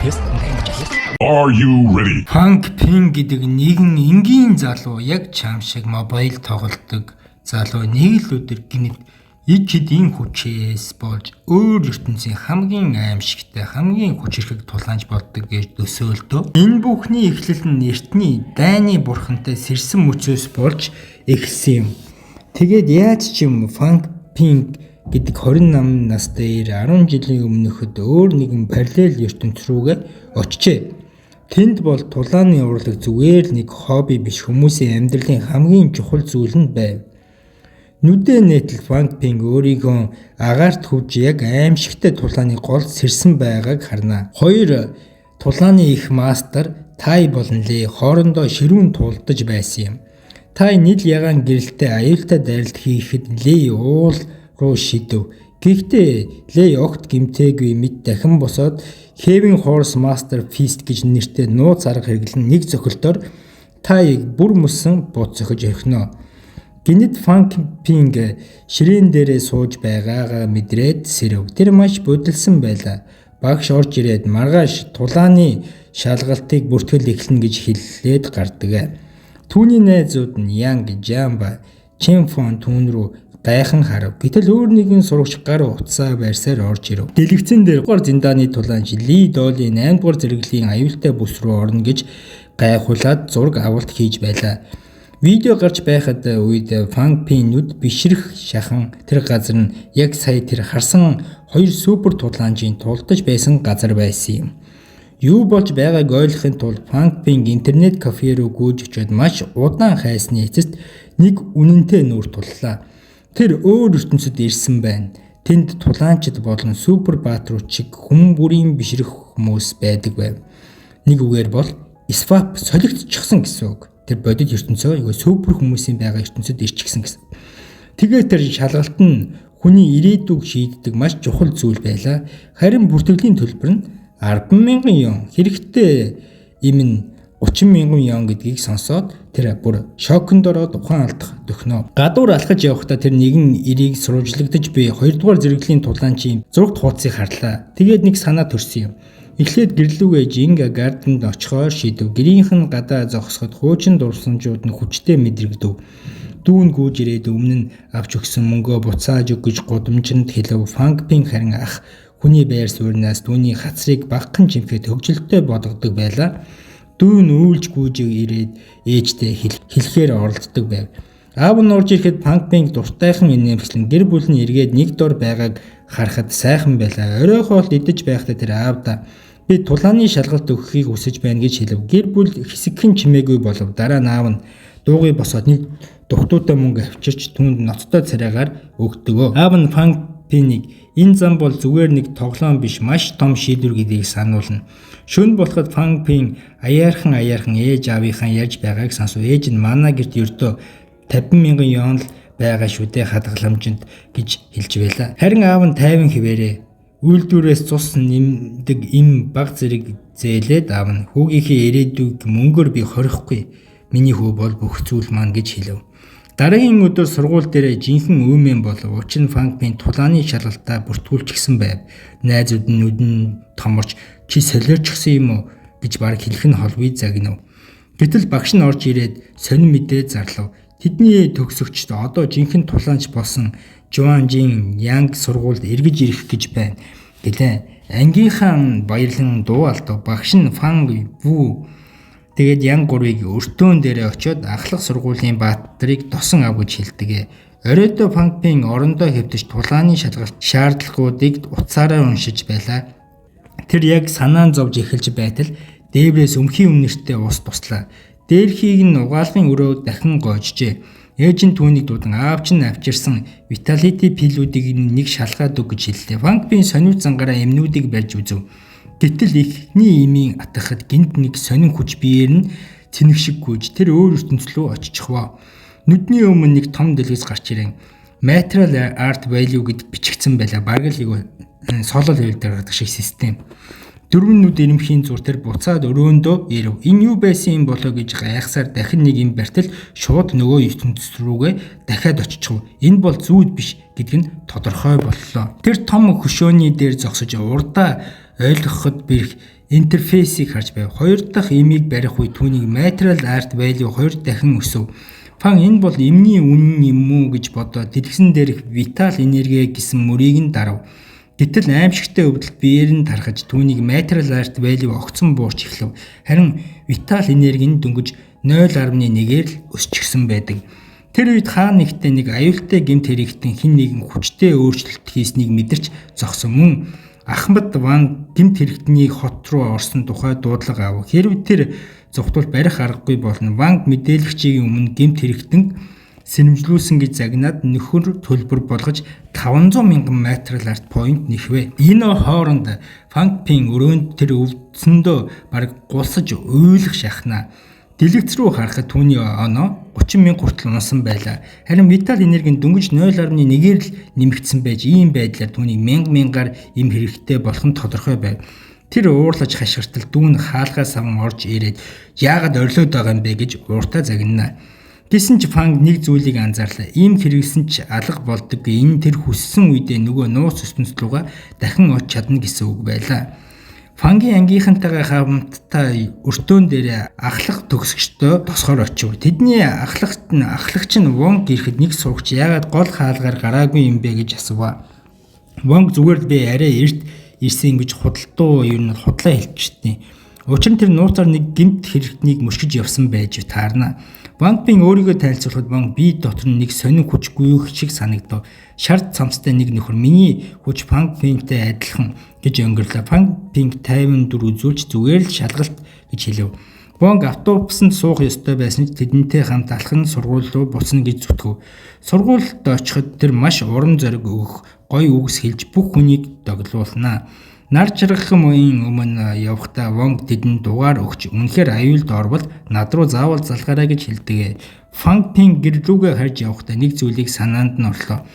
Are you ready? Фанк Пин гэдэг нэгэн энгийн залуу яг чам шиг mobile тоглодог залуу нэг л өдөр гэнэт ид хэдийн хүчээс болж өөр ертөнцийн хамгийн аимшигтай, хамгийн хүчирхэг тулаанч болдог гэж төсөөлдөө. Энэ бүхний эхлэл нь эртний дайны бурхантай сэрсэн мөчөөс болж эхэлсэн юм. Тэгээд яаж ч юм Фанк Пин гэдэг 28 настай 10 жилийн өмнөхөд өөр нэгэн параллел ертөнц рүүгээ очжээ. Тэнд бол тулааны урлаг зүгээр л нэг хобби биш, хүмүүсийн амьдралын хамгийн чухал зүйл нь байв. Нүдээ нээтэл Фанк Пинг өөрийнхөө агаарт хөвж яг аимшигтай тулааны гол сэрсэн байгааг харна. Хоёр тулааны их мастер Тай болон Ле хоорондоо ширүүн тулдаж байсан юм. Тай нийл ягаан гэрэлтэй аюултай дайралт хийхэд Ле уул руу шидэв. Гэхдээ Ле огт гэмтээгүй мэт дахин босоод Heaven Horse Master Fist гэж нэртэй нууц арга хэрэглэн нэг цохилтоор Тайг бүр мөсөн бут цохиж орхино. Гэнэт Фанк Пинг ширээн дээрээ сууж байгаагаа мэдрээд сэрэв. Тэр маш будилсан байлаа. Багш орж ирээд маргааш тулааны шалгалтыг бүртгэл эхэлнэ гэж хэллээд гардаг. Түүний найзууд нь Янг, Жамба, Чимфон түүн рүү гайхан харав. Гэтэл өөр нэгэн сурагч гар утсаа барьсаар орж ирэв. Дэлгэцэн дээр гор зиндааны тулаанч Ли Долийн 8 дугаар зэрэглэлийн аюултай бүс рүү орно гэж гайхуулаад зураг авалт хийж байлаа. Видео гарч байхад үед Фан Пин нүд бишрэх шахан тэр газар нь яг сая тэр харсан хоёр супер тулаанчийн тулдаж байсан газар байсан юм. Юу болж байгааг ойлгохын тулд Фан Пинг интернет кафе руу гүйж очиод маш удаан хайсны эцэст нэг үнэнтэй нүүр туллаа. Тэр өөр ертөнцөд ирсэн байна. Тэнд тулаанчид болон супер баатрууд шиг хүн бүрийн бишрэх хүмүүс байдаг байв. Нэг үгээр бол swap солигдчихсон гэсэн үг. Тэр бодит ертөнцөө айгүй супер хүмүүсийн байгаа ертөнцөд ирчихсэн гэсэн. Тэгээд тэр шалгалт нь хүний ирээдүг шийддэг маш чухал зүйл байлаа. Харин бүртгэлийн төлбөр нь 10,000 юан. Хэрэгтэй им нь 30,000 юан гэдгийг сонсоод тэр бүр шоконд ороод ухаан алдах дөхнө. Гадуур алхаж явахдаа тэр нэгэн эрийг сурвалжлагдаж буй 2 дугаар зэрэглэлийн тулаанчийн зурагт хуудсыг харлаа. Тэгээд нэг санаа төрсөн юм. Эхлээд гэрлүүгээ Жинга гарденд очихоор шийдэв. Гэрийнх нь гадаа зогсоход хуучин дурсамжууд нь хүчтэй мэдрэгдэв. Дүү нь гүйж ирээд өмнө нь авч өгсөн мөнгөө буцааж өг гэж гудамжинд хэлэв. Фанк Пин харин ах хүний байр сууриас түүний хацрыг багахан чимхэд хөгжилтэй бодгодог байлаа. Дүү нь үйлж гүйж ирээд ээжтэй хэлэхээр оролддог байв. Аав нь орж ирэхэд Фанк Пинг дуртайхан инээмсэглэн гэр бүл нь эргээд нэг дор байгааг харахад сайхан байлаа. Орой хоол идэж байхдаа тэр аавдаа би тулааны шалгалт өгөхийг хүсэж байна гэж хэлэв. Гэр бүл хэсэгхэн чимээгүй болов. Дараа нь аав нь дуугүй босоод нэг дугтуутай мөнгө авчирч түүнд ноцтой царайгаар өгдөгөө. Аав нь Фанк Пинийг энэ зам бол зүгээр нэг тоглоом биш, маш том шийдвэр гэдгийг сануулна. Шөнө болоход Фанк Пин аяархан аяархан ээж аавынхаа ярьж байгааг сонсов. Ээж нь манай гэрт ердөө 50,000 юан л байгаа шүү дээ хадгаламжинд гэж хэлж байлаа. Харин аав нь 50 хэвээрээ үйлдвэрээс цус нэмдэг им баг зэрэг зээлээд аавна. Хүүгийнхээ ирээдүйг мөнгөөр би хорихгүй. Миний хүү бол бүх зүйл маань гэж хэлэв. Дараагийн өдөр сургууль дээрээ жинхэнэ үймээн болов. Учир нь Фанк Пин тулааны шалгалтаа бүртгүүлчихсэн байв. Найзууд нь нүдэн томорч чи солиорчихсон юм уу гэж бараг хэлэх нь холбоо загнав. Гэтэл багш нь орж ирээд сонин мэдээ зарлав. Тэдний төгсөгчд одоо жинхэнэ тулаанч болсон Жуан Жин Янг сургуульд эргэж ирэх гэж байна гэлээ. Ангийнхаа баярлан дуу алдав. Багш нь Фан Ву тэгээд Ян гурвыг өртөөн дээрээ очиод ахлах сургуулийн баатрыг досон ав гэж хэлдэг. Оройдоо Фанк Пин орондоо хэвтэж тулааны шалгалт шаардлагуудыг утсаараа уншиж байлаа. Тэр яг санаан зовж эхэлж байтал дээврээс өмхийн өмнөртөө ус туслаа. Дээрхийг нь угаалгын өрөө дахин гоожжээ. Ээж нь түүнийг дуудан аав чинь авчирсан Vitality pill үүдийг нэг шалгаад өг гэж хэллээ. Фанк Пин сониуч зангаараа эмнүүдийг барьж үзэв. Гэтэл эхний эмийн атгахад гэнэт нэг сонин хүч биеэр нь цэнэг шиг гүйж тэр өөр ертөнц рүү очихвоо. Нүдний өмнө нэг том дэлгэц гарч ирэн Material Art Value гэд бичигдсэн байлаа. Бараг л солол хэвлэл дээр гаргадаг шиг систем. Дөрвөн нүд ирэмхийн зур тэр буцаад өрөөндөө ирэв. Энэ юу байсан юм болоо гэж гайхсаар дахин нэг юм барьтал шууд нөгөө ертөнц рүүгээ дахиад очихов. Энэ бол зүүд биш гэдг нь тодорхой боллоо. Тэр том хөшөөний дээр зогсож урдаа ойлгоход бэрх Интерфейсийг харж байв. Хоёр дахь имийг барих үед түүнийг Martial Art Value хоёр дахин өсөв. Фан энэ бол эмний үнэн юм уу гэж бодоод дэлгэсэн дээрх Vital Energy гэсэн мөрийг нь дарав. Гэтэл аимшигтай өвдөлт биеэр нь тархаж түүнийг Martial Art Value огцон буурч эхлэв. Харин Vital Energy нь дөнгөж 0.1-ээр л өсчихсөн байдаг. Тэр үед хаа нэгтээ нэг аюултай гэмт хэрэгтэн хэн нэгэн хүчтэй өөрчлөлт хийснийг мэдэрч зогсон мөн Ахмад Ван гэмт хэрэгтний хот руу орсон тухай дуудлага авав. Хэрв тэр зугтвал барих аргагүй болно. Ванг мэдээлэгчийн өмнө гэмт хэрэгтэн сэрэмжлүүлсэн гэж загнаад нөхөр төлбөр болгож 500 мянган martial art point нэхвэ. Энэ хооронд Фанг Пин өрөөнд тэр өвдсөндөө бараг гулсаж уйлах шахнаа. Дэлгэц рүү харахад түүний оноо 30 мянга хүртэл унсан байлаа. Харин vital energy нь дөнгөж 0.1-ээр л нэмэгдсэн байж ийм байдлаар түүнийг мянга мянгаар эм хэрэгтэй болох нь тодорхой байв. Тэр уурлаж хашгиртал дүү нь хаалгаа саван орж ирээд яагаад орилоод байгаа юм бэ гэж ууртаа загнана. Гэсэн ч Фанг нэг зүйлийг анзаарлаа. Ийм хэрэгсэн ч алга болдоггүй. Энэ тэр хүссэн үедээ нөгөө нууц ертөнц рүүгээ дахин очиж чадна гэсэн үг байлаа. Фангийн ангийнхантайгаа хамтдаа өртөөн дээрээ ахлах төгсөгчдөө тосгоор очив. Тэдний ахлагч нь ахлагч нь Вонг ирэхэд нэг сурагч яагаад гол хаалгаар гараагүй юм бэ гэж асуув. Вонг зүгээр л би арай эрт ирсэн гэж худалдуу ер нь худлаа хэлчихтiin. Учир нь тэр нууцаар нэг гэмт хэрэгтнийг мөшгөж явсан байж таарна. Ванг Пин өөрийгөө танилцуулахад Вонг би дотор нь нэг сонин хүч гүйх шиг санагдав. Шар цамцтай нэг нөхөр миний хүч Фанг Пинтэй адилхан гэж өнгөрлөө. Фанг Пинг 54 үзүүлж зүгээр л шалгалт гэж хэлэв. Вонг автобусанд суух ёстой байсан ч тэдэнтэй хамт алхан сургууль руу буцна гэж зүтгэв. Сургуульд очиход тэр маш урам зориг өгөх гоё үгс хэлж бүх хүнийг доглуулнаа. Нар жаргахын үеийн өмнө явахдаа Вонг тэдэнд дугаар өгч үнэхээр аюулд орвол над руу заавал залгаарай гэж хэлдэг. Фанг Пин гэр лүүгээ харж явахдаа нэг зүйлийг санаанд нь орлоо.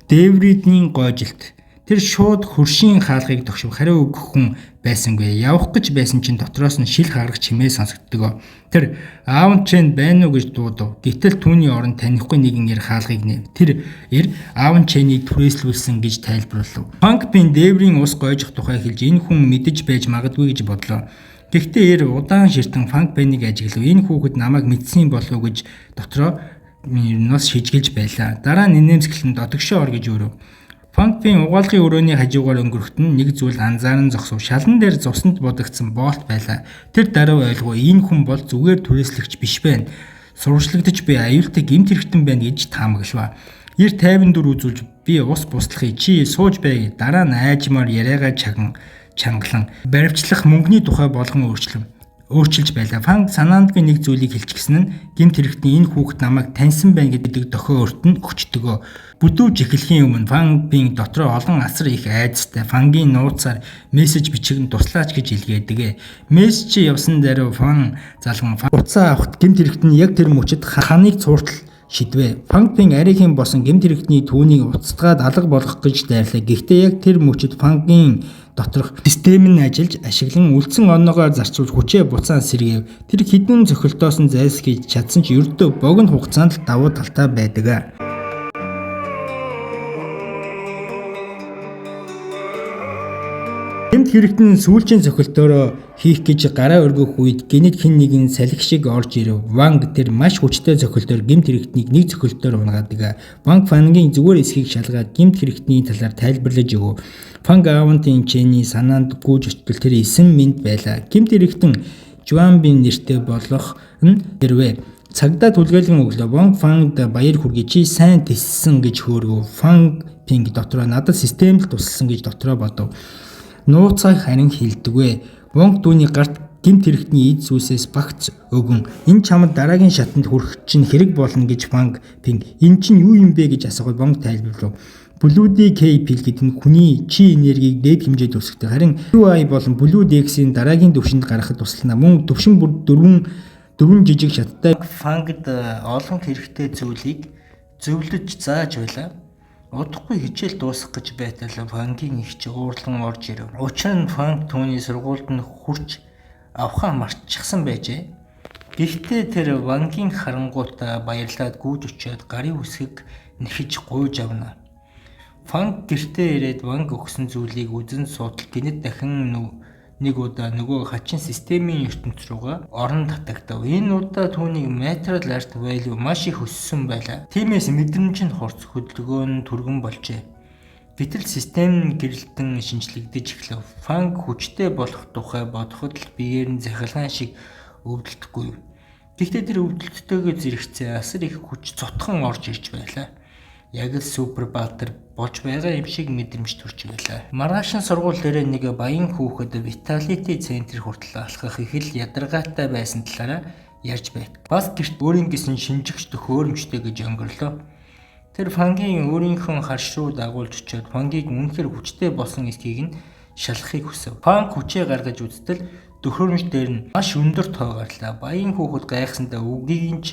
Дэвридний гойжилт. Тэр шууд хөршийн хаалгыг тогшив хариу өгөх хүн байсангүй. Явах гэж байсан чинь дотроос нь шил хагарах чимээ сонсогддог. Тэр аав чэн байна уу гэж дуудав. Гэтэл түүний оронд танихгүй нэгэн эр хаалгыг нээв. Тэр эр аав чэнийг түрээслүүлсэн гэж тайлбарлав. Фанг Пин Дэврийн ус гойжих тухай хэлж энэ хүн мэдэж байж магадгүй гэж бодлоо. Гэхдээ эр удаан ширтэн Фанг Пинийг ажиглав. Энэ хүүхэд намайг мэдсэн болов уу гэж дотроо нас шижгэлж байлаа. Дараа нь нэмсгэлэн дотогшоо ор гэж өрөв. Фанг Пин угаалгын өрөөний хажуугаар өнгөрөхөд нь нэг зүйл анзааран зогсов. Шалан дээр зусанд будагдсан боолт байлаа. Тэр даруй ойлгов. Энэ хүн бол зүгээр түрээслэгч биш байна. Сурвалжлагдаж буй аюултай гэмт хэрэгтэн байна гэж таамаглав. Эр 54 үзүүлж би ус буслахыг чи сууж бай. Дараа нь айжмаар яриагаа чаган чангалан баривчлах мөнгөний тухай болгон өөрчилж байлаа. Фанг санаандгүй нэг зүйлийг хэлчихсэн нь гэмт хэрэгтний энэ хүүхэд намайг таньсан байна гэдэг дохио өрт нь өгчдөгөө. Бүдүүж эхлэхийн өмнө Фанг Пин дотроо олон асар их айдастай Фангийн нууцаар мессеж бичиг нь туслаач гэж илгээдэг. Мессеж явсан даруй Фан залган утсаа авахд гэмт хэрэгт нь яг тэр мөчид ханыг цууртал шидвэ. Фанг Пин арийн босон гэмт хэрэгтний түүнийг уцтгаад алга болгох гэж дайрлаа. Гэхдээ яг тэр мөчид Фангийн доторх систем нь ажиллаж ашиглан үлдсэн оноогоор зарцуулж хүчээ буцаан сэргээв. Тэр хэдэн цохилтоос нь зайлсхийж чадсан ч ердөө богино хугацаанд л давуу талтай байдаг. Гэмт хэрэгтэн сүүлчийн цохилтоороо хийх гэж гараа өргөх үед гэнэт хэн нэгэн салхи шиг орж ирэв. Ванг тэр маш хүчтэй цохилтоор гэмт хэрэгтнийг нэг цохилтоор унагаадаг. Ванг Фангийн зүгээр эсхийг шалгаад гэмт хэрэгтний талаар тайлбарлаж өгөв. Фанг аавынтын Чэний санаанд гүйж очтол тэр 9 минут байлаа. Гэмт хэрэгтэн Жуанбин нэртэй болох нь тэрвэ. Цагдаа түлгээлгэн өглөө. Вонг Фангд баяр хүргэе. Чи сайн тэссэн гэж хөөргөв. Фанг Пинг дотроо надад систем л тусалсан гэж дотроо бодов. Нууцаа харин хэлдэгвэ. Вонг түүний гарт гэмт хэрэгтний эд зүйлсээс багц өгөн энэ чамд дараагийн шатанд хүрэх чинь хэрэг болно гэж Фанг Пинг энэ чинь юу юм бэ гэж асуухад Вонг тайлбарлав. Blue DK пил гэдэг нь хүний чи энергийг дээд хэмжээд өсгөдөг. Харин UI болон Blue DX-ийн дараагийн түвшинд гаргахад туслана. Мөн түвшин бүр дөрвөн жижиг шаттай. Фангд олон хэрэгтэй зүйлийг зөвлөж зааж байлаа. Удахгүй хичээл дуусах гэж байтал Фангийн эгч уурлан орж ирэв. Учир нь Фанг түүний сургуульд нь хүрч авхаа мартчихсан байжээ. Гэхдээ тэр Вангийн харангуйтаа баярлаад гүйж очиод гарын үсгийг нэхэж гуйж авна. Фанг гэртээ ирээд Ванг өгсөн зүйлийг үзэн суудал гэнэт дахин Нэг удаа нөгөө хачин системийн ертөнц рүүгээ орон татагдав. Энэ удаа түүнийг Material Art Value маш их өссөн байлаа. Тиймээс мэдрэмж нь хурц, хөдөлгөөн нь түргэн болжээ. Гэтэл систем нь гэрэлтэн шинжлэгдэж эхлэв. Фанг хүчтэй болох тухай бодоход л биеэр нь цахилгаан шиг өвдөлтгүй. Гэхдээ тэр өвдөлттэйгээ зэрэгцээ асар их хүч цутхан орж ирж байлаа. Яг л супер баатар болж байгаа юм шиг мэдрэмж төрж байлаа. Маргааш нь сургууль дээрээ нэг баян хүүхэд Vitality Center хүртэл алхах их л ядаргаатай байсан талаараа ярьж байт. Бас гэрт өөрийн гэсэн шинжигч төхөөрөмжтэй гэж өнгөрлөө. Тэр Фангийн өөрийнхөө харш руу дагуулж очиод Фангийг үнэхээр хүчтэй болсон эсхийг нь шалгахыг хүсэв. Фанг хүчээ гаргаж үзтэл төхөөрөмж дээр нь маш өндөр тоо гарлаа. Баян хүүхэд гайхсандаа үгийг нь ч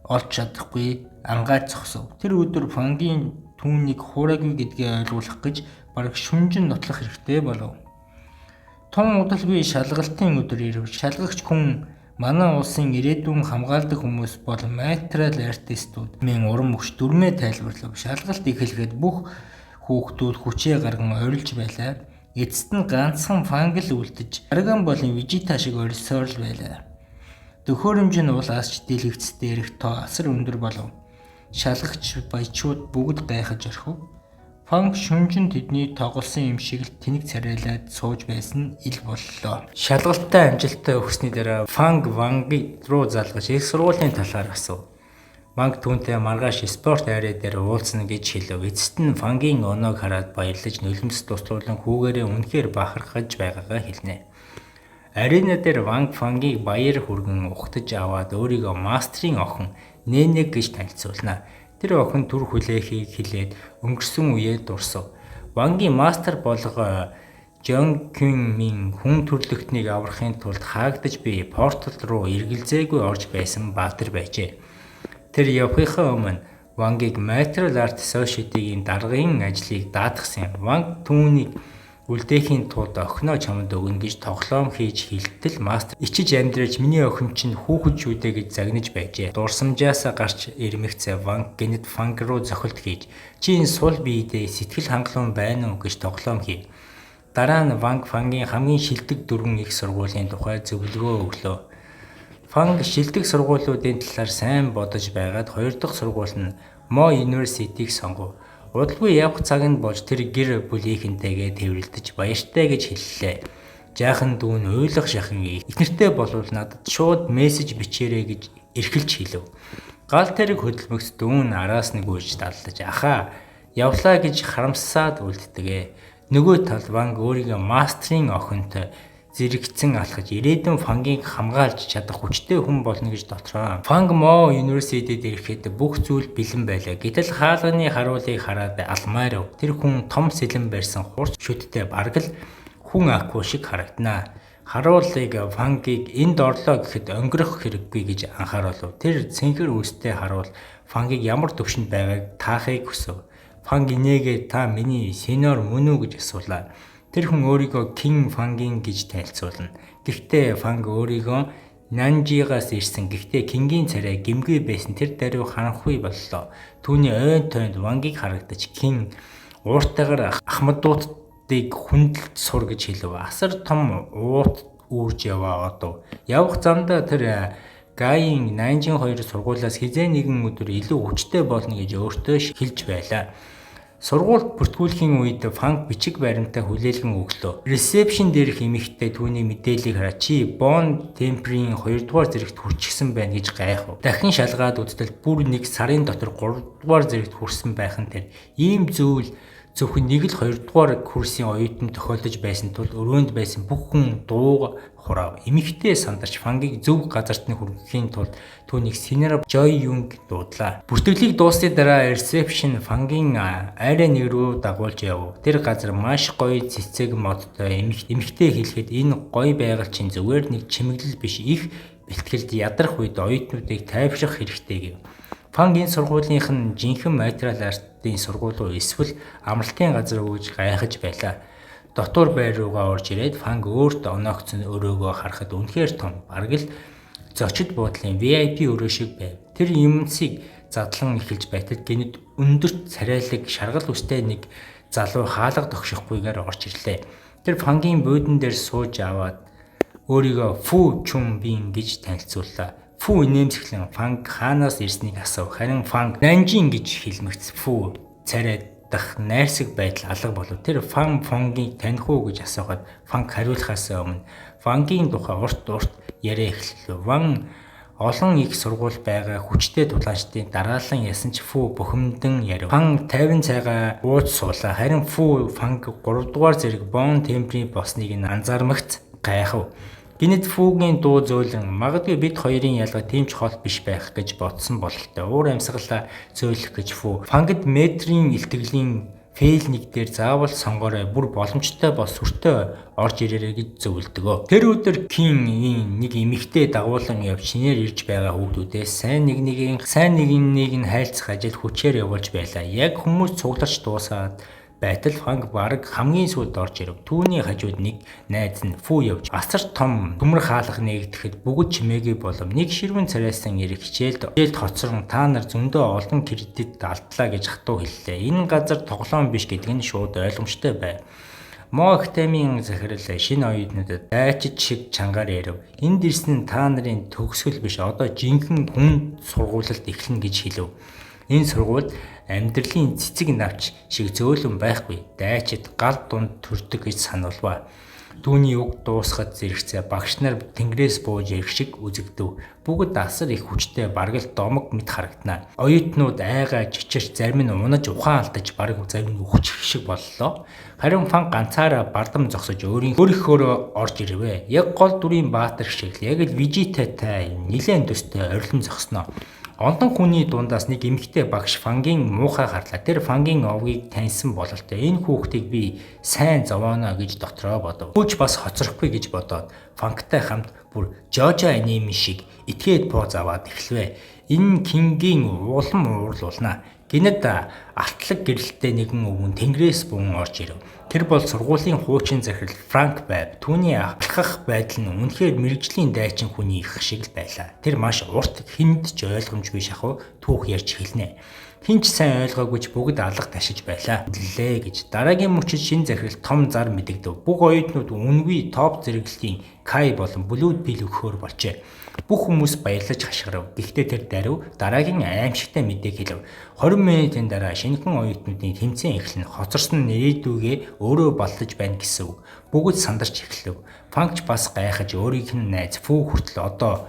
олж чадахгүй ангааж зогсов. Тэр өдөр Фангийн түүнийг хуурайгүй гэдгээ ойлгуулах гэж бараг шүнжин нотлох хэрэгтэй болов. Тун удалгүй шалгалтын өдөр ирэв. Шалгагч хүн манай улсын ирээдүйн хамгаалдаг хүмүүс бол материал артистууд мэн уран өгч дүрмээ тайлбарлав. Шалгалт эхлэхэд бүх хүүхдүүд хүчээ гарган орилж байлаа. Эцэст нь ганцхан Фанг л үлдэж Драгон болон Вижита шиг орилсоор л байлаа. Төхөөрөмж нь уул асч дэлгэц дээрх тоо асар өндөр болов. Шалгагч баячууд бүгд гайхаж орхив. Фанг шүнжин тэдний тоглосон юм шиг л тэнэг царайлаад сууж байсан нь ил боллоо. Шалгалттай амжилттай өгсөний дараа Фанг Ванги руу залгаж их сургуулийн талаар асуув. Ванг түүнтэй маргааш спорт арей дээр уулзна гэж хэлэв. Эцэст нь Фангийн оноог хараад баярлаж нулимс дуслуулан хүүгээрээ үнэхээр бахархаж байгаагаа хэлнэ. Арена дээр Ванг Фангийг баяр хүргэн ухтаж аваад өөрийгөө мастрын охин Нэнэг гэж танилцуулна. Тэр охин түр хүлээхийг хэлээд өнгөрсөн үеэ дурсав. Вангийн мастер болох Жон Кюн Мин хүн төрлөختнийг аврахын тулд хаагдаж буй портал руу эргэлзээгүй орж байсан баатар байжээ. Тэр явахынхаа өмнө Вангийг Material Art Society-ийн даргын ажлыг даатгасан юм. Ванг түүнийг үлдээхийн тулд охиноо чамд өгнө гэж тоглоом хийж хэлтэл мастер ичиж амьдраж миний охин чинь хүүхэд шүү дээ гэж загнаж байжээ. Дурсамжаасаа гарч ирмэгцээ Ванг гэнэт Фанг руу зохилт хийж чи энэ сул биедээ сэтгэл хангалуун байна уу гэж тоглоом хийв. Дараа нь Ванг Фангийн хамгийн шилдэг дөрвөн их сургуулийн тухай зөвлөгөө өглөө. Фанг шилдэг сургуулиудын талаар сайн бодож байгаад хоёр дахь сургууль нь Мо University-г сонгов. Удалгүй явах цаг нь болж тэр гэр бүлийнхэнтэйгээ тэврэлдэж баяртай гэж хэллээ. Жаахан дүү нь уйлах шахан эхнэртэй болвол надад шууд мессеж бичээрэй гэж эрхэлж хэлв. Гал тэрэг хөдөлмөгц дүү нь араас нь гүйж даллаж ахаа явлаа гэж харамсаад үлддэг. Нөгөө тал Ванг өөрийгөө мастрын охинтой зэрэгцэн алхаж ирээдүйн Фангийг хамгаалж чадах хүчтэй хүн болно гэж дотроо. Фанг Мо University-д ирэхэд бүх зүйл бэлэн байлаа. Гэтэл хаалганы харуулыг хараад алмаар тэр хүн том сэлэн барьсан хурц шүдтэй бараг л хүн акку шиг харагданаа. Харуулыг Фангийг энд орлоо гэхэд өнгөрөх хэрэггүй гэж анхааруулв. Тэр цэнхэр үстэй харуул Фангийг ямар төвшөнд байгааг таахыг хүсэв. Фанг инээгээ та миний сеньор мөн үү гэж асуулаа. Тэр хүн өөрийгөө Кин Фангийн гэж танилцуулна. Гэхдээ Фанг өөрийгөө Нанжигаас ирсэн. Гэхдээ Кингийн царай гэмгүй байсан тэр даруй харанхуй боллоо. Түүний ойн тойнд Вангийг харагдаж Кин ууртайгаар Ахмадуудыг хүндэлж сур гэж хэлв. Асар том уут үүрж яваа одов. Явах замдаа тэр Гаийн Нанжин хоёр сургуулиас хэзээ нэгэн өдөр илүү хүчтэй болно гэж өөртөө хэлж байлаа. Сургуульд бүртгүүлэхийн үед Фанг бичиг баримтаа хүлээлгэн өглөө. Ресепшн дээрх эмэгтэй түүний мэдээллийг хараад чи Бон Темприйн 2 дугаар зэрэгт хүрчихсэн байна гэж гайхав. Дахин шалгаад үзтэл бүр нэг сарын дотор 3 дугаар зэрэгт хүрсэн байх нь тэр. Ийм зүйл зөвхөн нэг л 2 дугаар курсын оюутан тохиолдож байсан тул өрөөнд байсан бүх хүн дууг хураав. Эмэгтэй сандарч Фангийг зөв газарт нь хүргэхийн тулд түүнийг Сенера Жой Юнг дуудлаа. Бүртгэлийг дууссаны дараа ресепшн Фангийн айраа нэг рүү дагуулж яв. Тэр газар маш гоё цэцэг модтой. Эмэгтэй хэлэхэд энэ гоё байгаль чинь зүгээр нэг чимэглэл биш, их бэлтгэлд ядрах үед оюутнуудыг тайвшрах хэрэгтэй гэв. Фанг энэ сургуулийнх нь жинхэнэ материал артын сургууль уу эсвэл амралтын газар уу гэж гайхаж байлаа. Дотуур байр руугаа орж ирээд Фанг өөрт оноогдсон өрөөгөө харахад үнэхээр том, бараг л зочид буудлын VIP өрөө шиг байв. Тэр юмцыг задлан эхэлж байтал гэнэт өндөрт царайлаг шаргал үстэй нэг залуу хаалга тогшихгүйгээр орж ирлээ. Тэр Фангийн буудан дээр сууж аваад өөрийгөө Фу Чун Бин гэж танилцууллаа. Фу инээмсэглэн Фанг хаанаас ирснийг асуув. Харин Фанг Нанжин гэж хэлмэгц. Фу царай дах найрсаг байдал алга болов. Тэр Фан Фонгийг таних уу гэж асуухад Фанг хариулахаас өмнө Вангийн тухай урт урт яриа эхэллээ. Ван олон их сургууль байгаа хүчтэй тулаачдын дараалан ясан ч Фу бухимдан ярив. Фан 50 цайгаа ууж суулаа. Харин Фу Фанг 3 дугаар зэрэг Бон темприйн босныг нь анзаармагц гайхав. Гэнэт Фүгийн дуу зөөлөн магадгүй бид хоёрын ялгаа тийм ч хол биш байх гэж бодсон бололтой. Уур амьсгалаа зөөлөх гэж Фу Фангад метрийн илтгэлийн фейл нэг дээр заавал сонгоорой, бүр боломжтой бол сүртэй орж ирээрэй гэж зөвлөдгөө. Тэр өдөр Кинийн нэг эмэгтэй дагуулan явж шинээр ирж байгаа хүүхдүүдээ сайн нэг нэгэн сайн нэг нэг нь хайлцах ажил хүчээр явуулж байлаа. Яг хүмүүс цугларч дуусаад байтал Фанг бараг хамгийн сүүлд орж ирэв. Түүний хажууд нэг найз нь Фу явж асар том төмөр хаалга нээгдэхэд бүгд чимээгүй болов. Нэг ширвэн царайсан эрэг хичээлд хоцрон та нар зөндөө олон кредит алдлаа гэж хатуу хэллээ. Энэ газар тоглоом биш гэдэг нь шууд ойлгомжтой байв. Мо Академийн захирал шинэ оюутнуудад дайчид шиг чангаар ярив. Энд ирсэн нь та нарын төгсгөл биш, одоо жинхэнэ хүн сургуулилт эхэлнэ гэж хэлв. Энэ сургуульд амьдралын цэцэг навч шиг зөөлөн байхгүй. Дайчид гал дунд төрдөг гэж сануулваа. Түүний үг дуусахад зэрэгцээ багш нар тэнгэрээс бууж ирэх шиг үзэгдэв. Бүгд асар их хүчтэй бараг л домог мэт харагданаа. Оюутнууд айгаа чичирч, зарим нь унаж ухаан алдаж, бараг зарим нь үхчих шиг боллоо. Харин Фан ганцаараа бардам зогсож өөрийнхөөрөө орж ирвэ. Яг гол дүрийн баатар шиг л яг л Вижитатай нилээн төстэй орилон зогсноо. Олон хүний дундаас нэг эмэгтэй багш Фангийн муухай харлаа. Тэр Фангийн овгийг таньсан бололтой. Энэ хүүхдийг би сайн зовооно гэж дотроо бодов. Хүүч бас хоцрохгүй гэж бодоод Фангтай хамт бүр Жожо аниме шиг итгээд поз аваад эхлэвэ. Энэ Кингийн улам уурлуулнаа. Гэнэт алтлаг гэрэлтэй нэгэн өвгөн тэнгэрээс буун орж ирэв. Тэр бол сургуулийн хуучин захирал Франк байв. Түүний алхах байдал нь үнэхээр мэргэжлийн дайчин хүний их шиг л байлаа. Тэр маш урт, хэнд ч ойлгомжгүй шахуу түүх ярьж эхэлнэ. Хэн ч сайн ойлгоогүй ч бүгд алга ташиж байлаа. Лээ гэж дараагийн мөчид шинэ захирал том зар мэдэгдэв. Бүх оюутнууд үнэгүй топ зэрэглэлийн Кай болон Блүү пил өгөхөөр болжээ. Бүх хүмүүс баярлаж хашгирав. Гэхдээ тэр даруй дараагийн аимшигтай мэдээг хэлэв. 20 минутын дараа шинэхэн оюутнуудын тэмцээн эхэлнэ. Хоцорсон нэрээдүгээ өөрөө баллаж байна гэсэн үг. Бүгд сандарч эхлэв. Фанкч бас гайхаж өөрийнх нь найз Фүү хүртэл одоо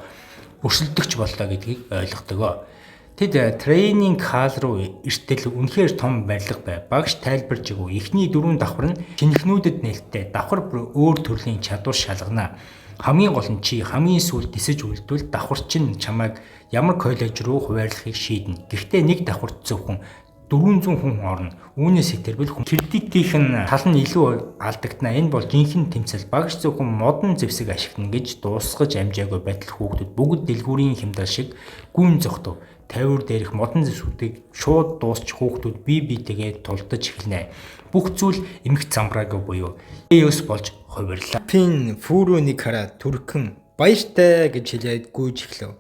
өрсөлдөгч боллоо гэдгийг ойлгодог. Тэд training hall руу эртэл үнэхээр том барилга байв. Багш тайлбарж өгөв. Эхний дөрвөн давхар нь шинэхнүүдэд нээлттэй. Давхар бүр өөр төрлийн чадвар шалгана. Хамгийн гол нь чи хамгийн сүүлд нисэж үлдвэл давхар чинь чамайг ямар коллеж руу хуваарлахыг шийднэ. Гэхдээ нэг давхарт зөвхөн 400 хүн орно. Үүнээс хэтэрбэл кредитийнх нь тал нь илүү алдагдана. Энэ бол жинхэнэ тэмцэл. Багш зөвхөн модон зэвсэг ашиглана гэж дуусгаж амжаагүй байтал хүүхдүүд бүгд дэлгүүрийн хямдал шиг гүн зогтов. Тавиур дээрх модон зэвсгүүдийг шууд дуусч хүүхдүүд бие биетэйгээ тулдаж эхэлнэ. Бүх зүйл эмх замбраагүй буюу chaos болж хувирлаа. Пин Фүрүү нэг хараад түрхэн баяртай гэж хэлээд гүйж эхлэв.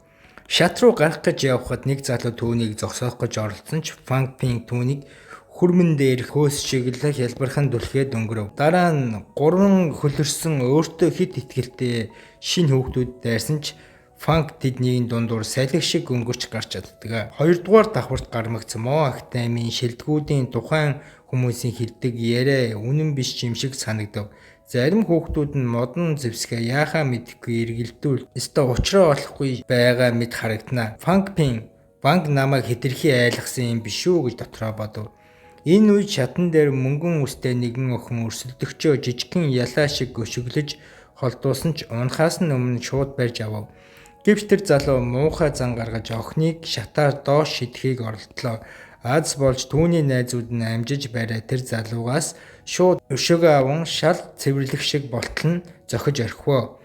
Шат руу гарах гэж явхад нэг залуу түүнийг зогсоох гэж оролдсон ч Фанг Пин түүнийг хүрмэн дээр хөөс шиг л хялбархан түлхээд өнгөрөв. Дараа нь гурван хөлөрсөн өөртөө хэт итгэлтэй шинэ хүүхдүүд дайрсан ч Фанг тэдний дундуур салхи шиг өнгөрч гарч чаддаг. Хоёрдугаар давхарт гармагц Мо Академийн шилдэгүүдийн тухайн хүмүүсийн хэлдэг яриа үнэн биш юм шиг санагдав. Зарим хүүхдүүд нь модон зэвсгээ яахаа мэдэхгүй эргэлдүүл ёстой учраа олохгүй байгаа мэт харагданаа. Фанг Пин банк намайг хэтэрхий айлгасан юм биш үү гэж дотроо бодов. Энэ үед шатан дээр мөнгөн үстэй нэгэн охин өрсөлдөгчөө жижигхэн ялаа шиг өшиглөж холдуулсан ч унахаас нь өмнө шууд барьж авав. Гэвч тэр залуу муухай зан гаргаж охиныг шатаар доош шидэхийг оролдлоо. Аз болж түүний найзууд нь амжиж бариад тэр залуугаас шууд өшөөгөө аван шал цэвэрлэх шиг болтол нь зохиж орхивоо.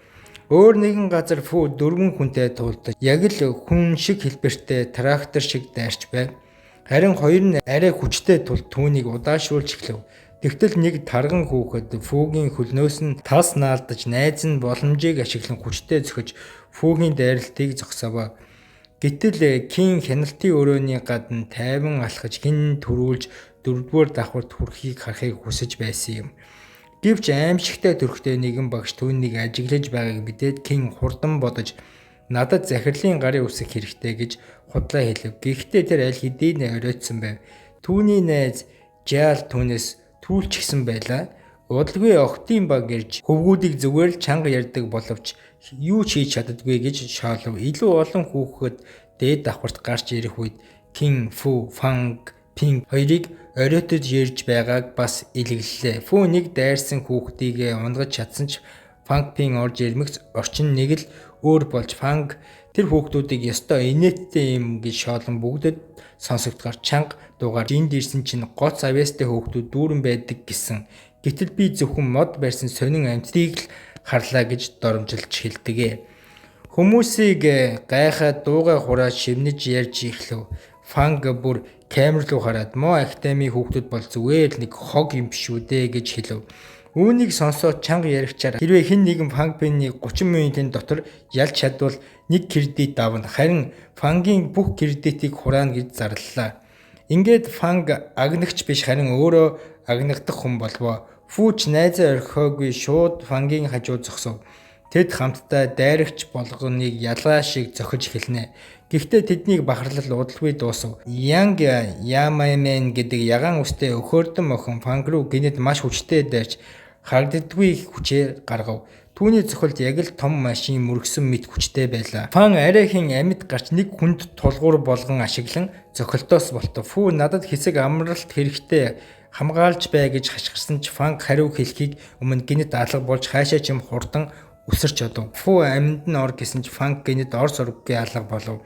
Өөр нэгэн газар Фү дөрвөн хүнтэй туулдаж яг л хүн шиг хэлбэртэй трактор шиг дайрч байв. Харин хоёр нь арай хүчтэй тул түүнийг удаашруулж эхлэв. Тэгтэл нэг тарган хүүхэд Фүгийн хөлнөөс нь тас наалдаж найз нь боломжийг ашиглан хүчтэй зөхиж Фүгийн дайралтыг зогсоовоо. Гэтэл Кин хяналтын өрөөний гадна тайван алхаж хэн түрүүлж дөрөвдүгээр давхарт хүрэхийг харахыг хүсэж байсан юм. Гэвч аимшигтай төрхтэй нэгэн багш түүнийг ажиглаж байгааг мэдээд Кин хурдан бодож надад захирлын гарын үсэг хэрэгтэй гэж худлаа хэлэв. Гэхдээ тэр аль хэдийн оройтсон байв. Түүний найз Жаал түүнээс түүлчихсэн байлаа. Удалгүй охидын баг ирж хөвгүүдийг зүгээр л чанга ярьдаг боловч юу ч хийж чаддаггүй гэж шоолов. Илүү олон хүүхэд дээд давхарт гарч ирэх үед Кин, Фу, Фанг, Пинг хоёрыг оройтож ярьж байгааг бас илэглэлээ. Фу нэг дайрсан хүүхдийг унгаж чадсан ч Фанг Пин орж ирмэгц орчин нэг л өөр болж Фанг тэр хүүхдүүдийг ёстой инээдтэй юм гэж шоолон бүгдэд сонсогдохоор чанга дуугаар энд ирсэн чинь гоц авьяастай хүүхдүүд дүүрэн байдаг гэсэн. Гэтэл би зөвхөн мод барьсан сонин амьтдыг л харлаа гэж доромжилж хэлдэг. Хүмүүсийг гайхаад дуугаа хурааж шивнэж ярьж эхлэв. Фанг бүр камер руу хараад Мо академийн хүүхдүүд бол зүгээр л нэг хог юм биш үү дээ гэж хэлв. Үүнийг сонсоод чанга яригчаар хэрвээ хэн нэгэн Фанг Пинний 30 минутын дотор ялж чадвал нэг кредит авна. Харин Фангийн бүх кредитийг хураана гэж зарлалаа. Ингээд Фанг агнагч биш харин өөрөө агнагдах хүн болвоо. Фүүч найзаа орхиогүй шууд Фангийн хажуу зогсов. Тэд хамтдаа дайрагч болгоныг ялгаа шиг зохиж эхэлнэ. Гэхдээ тэднийг бахарлал удалгүй дуусав. Янг Ямаймен гэдэг ягаан үстэй өхөөрдөн охин Фанг руу гэнэт маш хүчтэй дайрч харагддаггүй хүчээр гаргав. Түүний цохилт яг л том машин мөргсөн мэт хүчтэй байлаа. Фан арайхийн амьд гарч нэг хүнд тулгуур болгон ашиглан цохилтоос болтов. Фүү надад хэсэг амралт хэрэгтэй хамгаалж бай гэж хашгирсан ч Фанг хариу хэлэхийг өмнө гэнэт алга болж хаашаа ч юм хурдан өсөрч одов. Фүү амьд нь ор гэсэн ч Фанг гэнэт ор сурггүй алга болов.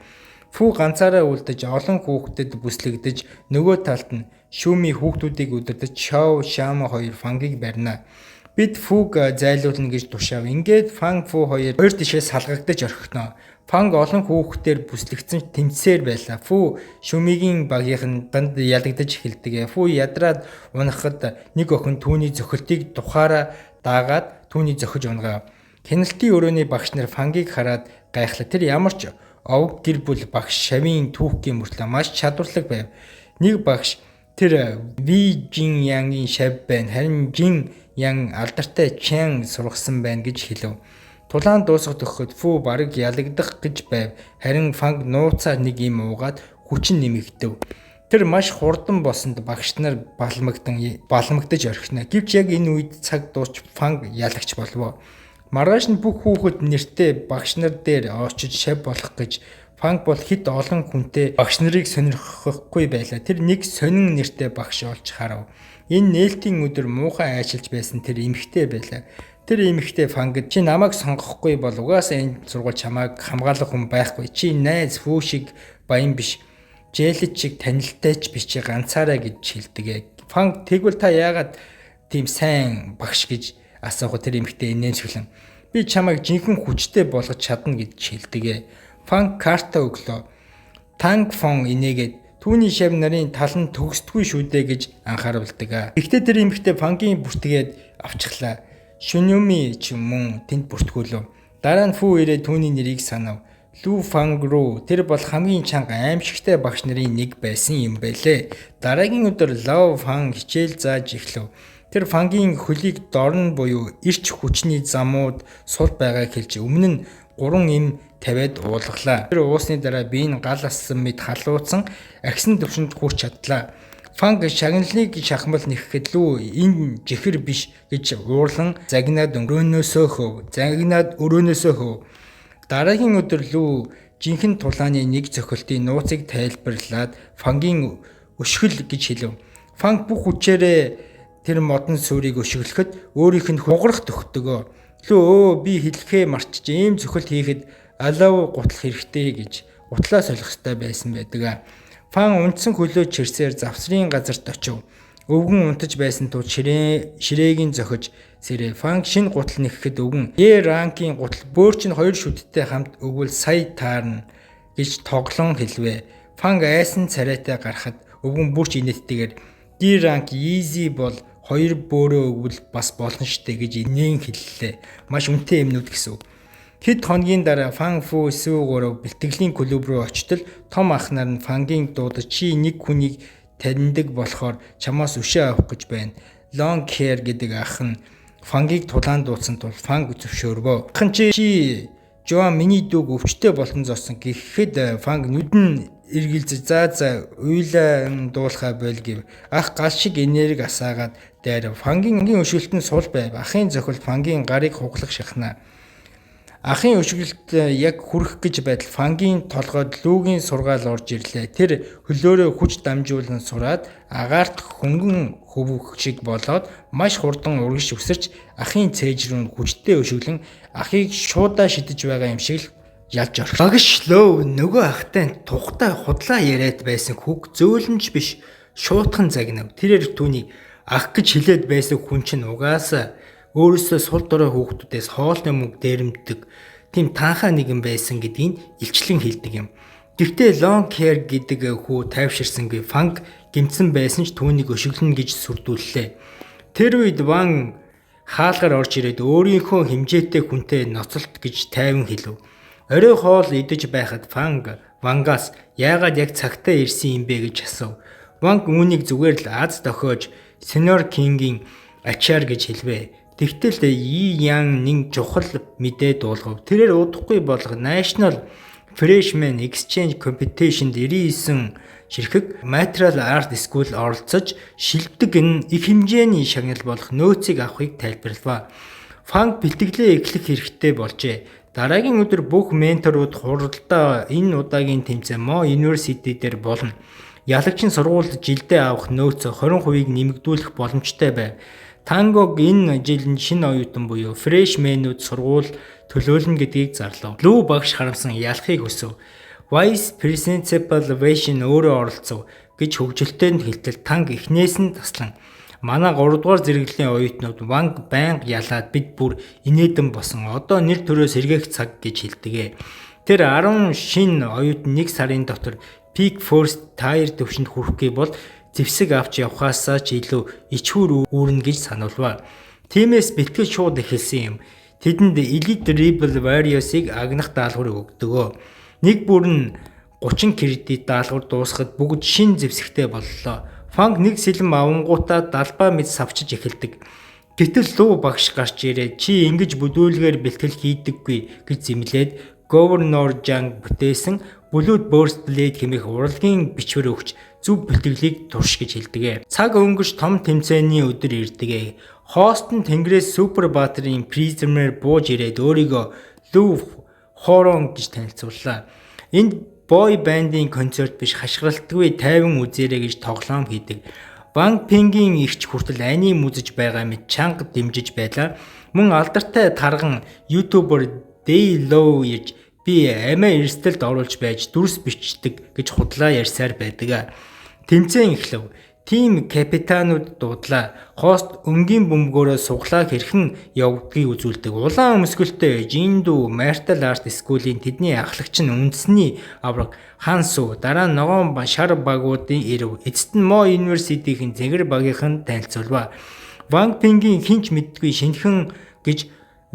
Фүү ганцаараа үлдэж олон хүүхдэд бүслэгдэж нөгөө талд нь Шүүмийн хүүхдүүдийг удирдаж Шоу Шама хоёр Фангийг барина. Бид Фүүг зайлуулна гэж тушаав. Ингээд Фанг Фүү хоёр хоёр тишээ салгагдаж орхино. Фанг олон хүүхдээр бүслэгдсэн тэмцсээр байлаа. Фүү Шүмигийн багийнхан данд ялагдаж эхэлдэг. Фүү ядраад унахад нэг охин түүний зохилтыг тухаараа даагаад түүний зохиж унгав. Хяналтын өрөөний багш нар Фангийг хараад гайхлаа. Тэр ямар ч овг гэр бүл багш шавийн түүхгийн мөртлөө маш чадварлаг байв. Нэг багш тэр Ви Жин Янгийн шав байна. Харин Жин Ян алдартай Чан сургасан байна гэж хэлв. Тулаан дуусах төхөхөд Фүү бараг ялагдах гэж байв. Харин Фанг нууцаар нэг юм уугаад хүчин нэмэгдэв. Тэр маш хурдан болсонд багш нар балмагдаж орхино. Гэвч яг энэ үед цаг дуусч Фанг ялагч болов. Маргааш нь бүх хүүхэд нэртэй багш нар дээр очиж шав болох гэж Фанг бол хэд олон хүнтэй багш нарыг сонирхохгүй байлаа. Тэр нэг сонин нэртэй багш олж харав. Энэ нээлтийн өдөр муухай айшилж байсан тэр эмэгтэй байлаа. Тэр эмэгтэй Фангад чи намайг сонгохгүй бол угаасаа энэ сургууль чамайг хамгаалах хүн байхгүй. Чи найз фүү шиг баян биш. Жээлэт шиг танилтай ч биш, чи ганцаараа гэж хэлдэг. Фанг тэгвэл та яагаад тийм сайн багш гэж асуухад тэр эмэгтэй инээмсэглэн би чамайг жинхэнэ хүчтэй болгож чадна гэж хэлдэг. Фанг карта өглөө. Танг Фон инээгээд түүний шав нарын тал нь төгсдгүй шүү дээ гэж анхааруулдаг. Гэхдээ тэр эмэгтэй Фангийн бүртгээд авчихлаа. Шүнүми ч мөн тэнд бүртгүүлв. Дараа нь Фүү ирээд түүний нэрийг санав. Лу Фанг руу тэр бол хамгийн чанга аимшигтай багш нарын нэг байсан юм байлээ. Дараагийн өдөр Лао Фан хичээл зааж эхлэв. Тэр Фангийн хөлийг дорн буюу эрч хүчний замууд сул байгааг хэлж өмнө нь 3 им тавиад уулгалаа. Тэр уусны дараа бие нь гал ассан мэт халууцсан агсан төвшөнд хүрч чадлаа. Фанг шагналыг шахмал нэхэхэд лүү энэ жихэр биш гэж уурлан загнаад өрөөнөөсөө хөв. Загнаад өрөөнөөсөө хөв. Дараагийн өдөр лүү жинхэнэ тулааны нэг цохилтын нууцыг тайлбарлаад Фангийн өшгөл гэж хэлв. Фанг бүх хүчээрээ тэр модон сүрийг өшиглөхөд өөрийнх нь хугарах төгтөгөө. Лүү өө би хэлэхээ мартчих ийм цохилт хийхэд алав гутал хэрэгтэй гэж гутлаа солих ёстой байсан байдаг. Фан унтсан хөлөө чирсээр завсрын газарт очив. Өвгөн унтаж байсан тул ширээгийн зохиж сэрээ. Фанг шинэ гутал нэхэхэд өвгөн Е ранкийн гутал бөөр чинь хоёр шүдтэй хамт өгвөл сая таарна гэж тоглон хэлвэ. Фанг айсан царайтай гарахад өвгөн бүрч инээдтэйгээр D rank easy бол хоёр бөөрөө өгвөл бас болно штэ гэж инээн хэллээ. Маш үнэтэй юмнууд гэсэн үг. Хэд хоногийн дараа Фан Фу Сүү гурав бэлтгэлийн клуб руу очтол том ах нар нь Фангийн дуудаж чи нэг хүнийг таньдаг болохоор чамаас өшөө авах гэж байна. Long Care гэдэг ах нь Фангийг тулаан дуудсан тул Фанг зөвшөөрвөө. Хан чи Жуан миний дүүг өвчтэй болон зоосон гэхэд Фанг нүд нь эргэлзэж за за уйлан дуулахаа боль гэв. Ах гал шиг энерги асаагаад дайрав. Фангийн өшиглөлт нь сул байв. Ахын зохилд Фангийн гарыг хугалах шахнаа. Ахын өшиглөлт яг хүрэх гэж байтал Фангийн толгойд Лүүгийн сургаал орж ирлээ. Тэр хөлөөрөө хүч дамжуулан сураад агаарт хөнгөн хөвөх шиг болоод маш хурдан урагш өсөрч ахын цээж рүү хүчтэй өшиглөн ахыг шуудаа шидэж байгаа юм шиг л ялж орхив. Багш Лөө нөгөө ахтай тухтай худлаа яриад байсан хүүг зөөлөнч биш шуутхан загнав. Тэрээр түүнийг ах гэж хэлээд байсан хүн чинь угаасаа өөрөөсөө сул дорой хүүхдүүдээс хоолны мөнгө дээрэмддэг тийм таанхаа нэгэн байсан гэдгийг илчлэн хэлдэг юм. Гэхдээ Long Hair гэдэг хүү тайвширсангүй. Фанг гэмтсэн байсан ч түүнийг өшиглөнө гэж сүрдүүллээ. Тэр үед Ван хаалгаар орж ирээд өөрийнхөө хэмжээтэй хүнтэй ноцолт гэж тайван хэлв. Орой хоол идэж байхад Фанг Вангаас яагаад яг цагтаа ирсэн юм бэ гэж асуув. Ванг үүнийг зүгээр л аз дохиож Senior King-ийн ачаар гэж хэлвэ. Тэгтэл Yi Yang нэг чухал мэдээ дуулгав. Тэрээр удахгүй болох National Freshman Exchange Competition-д 99 ширхэг Martial Art School оролцож шилдэг нь их хэмжээний шагнал болох нөөцийг авахыг тайлбарлав. Фанг бэлтгэлээ эхлэх хэрэгтэй болжээ. Дараагийн өдөр бүх менторууд хуралдаа энэ удаагийн тэмцээн Mo University дээр болно. Ялагч нь сургуульд жилдээ авах нөөц 20%-ийг нэмэгдүүлэх боломжтой байв. Тангог энэ жил нь шинэ оюутан буюу freshman үүд сургууль төлөөлнө гэдгийг зарлав. Лүү багш харамсан ялахыг хүсэв. Vice Principal Vision өөрөө оролцов гэж хөгжилтэй нь хэлтэл Танг эхнээс нь таслан манай 3 дугаар зэрэглэлийн оюутнууд Ванг байнга ялаад бид бүр инээдэн босон. Одоо нэр төрөө сэргээх цаг гэж хэлдэг. Тэр 10 шинэ оюутан 1 сарын дотор Peak First Tier төвшөнд хүрэхгүй бол зэвсэг авч явхаасаа ч илүү ичхүүр үүрнэ гэж сануулваа. Тиймээс бэлтгэл шууд эхэлсэн юм. Тэдэнд Elite Rebel Warriors-ыг агнах даалгаврыг өгдөг. Нэг бүр нь 30 кредит даалгавар дуусахад бүгд шин зэвсэгтэй боллоо. Фанг нэг сэлэм авангуудаа далбаа мэд савчиж эхэлдэг. Гэтэл Луу багш гарч ирээд чи ингэж бүдүүлгээр бэлтгэл хийдэггүй гэж зэмлээд Governor Jang бүтээсэн Blood Burst Blade хэмээх урлагийн бичвэр өгч зөв бэлтгэлийг турш гэж хэлдэг. Цаг өнгөрч том тэмцээний өдөр ирдэг. Хост нь Тэнгэрээс Супер Баатарын Prismer бууж ирээд өөрийгөө Лүү Хорон гэж танилцууллаа. Энд boy band-ийн концерт биш, хашгиралтгүй тайван үзээрэй гэж тоглоом хийдэг. Ван Пингийн эгч хүртэл аним үзэж байгаа мэт чанга дэмжиж байлаа. Мөн алдартай тарган YouTuber Day Low ирж би амиа эрсдэлд оруулж байж дүрс бичдэг гэж худлаа ярьсаар байдаг. Тэмцээн эхлэв. Team капитанууд дуудлаа. Хост өнгийн бөмбөгөөрөө суглаа хэрхэн явагдгийг үзүүлдэг. Улаан өмсгөлтэй Жиндүү Martial Art School-ийн тэдний ахлагч нь үндэсний авраг Хансу, дараа нь ногоон шар багуудын ирэв. Эцэст нь Мо University-ийн цэнгэр багийнхан танилцуулва. Ван Пингийн хэн ч мэддэггүй шинэхэн гэж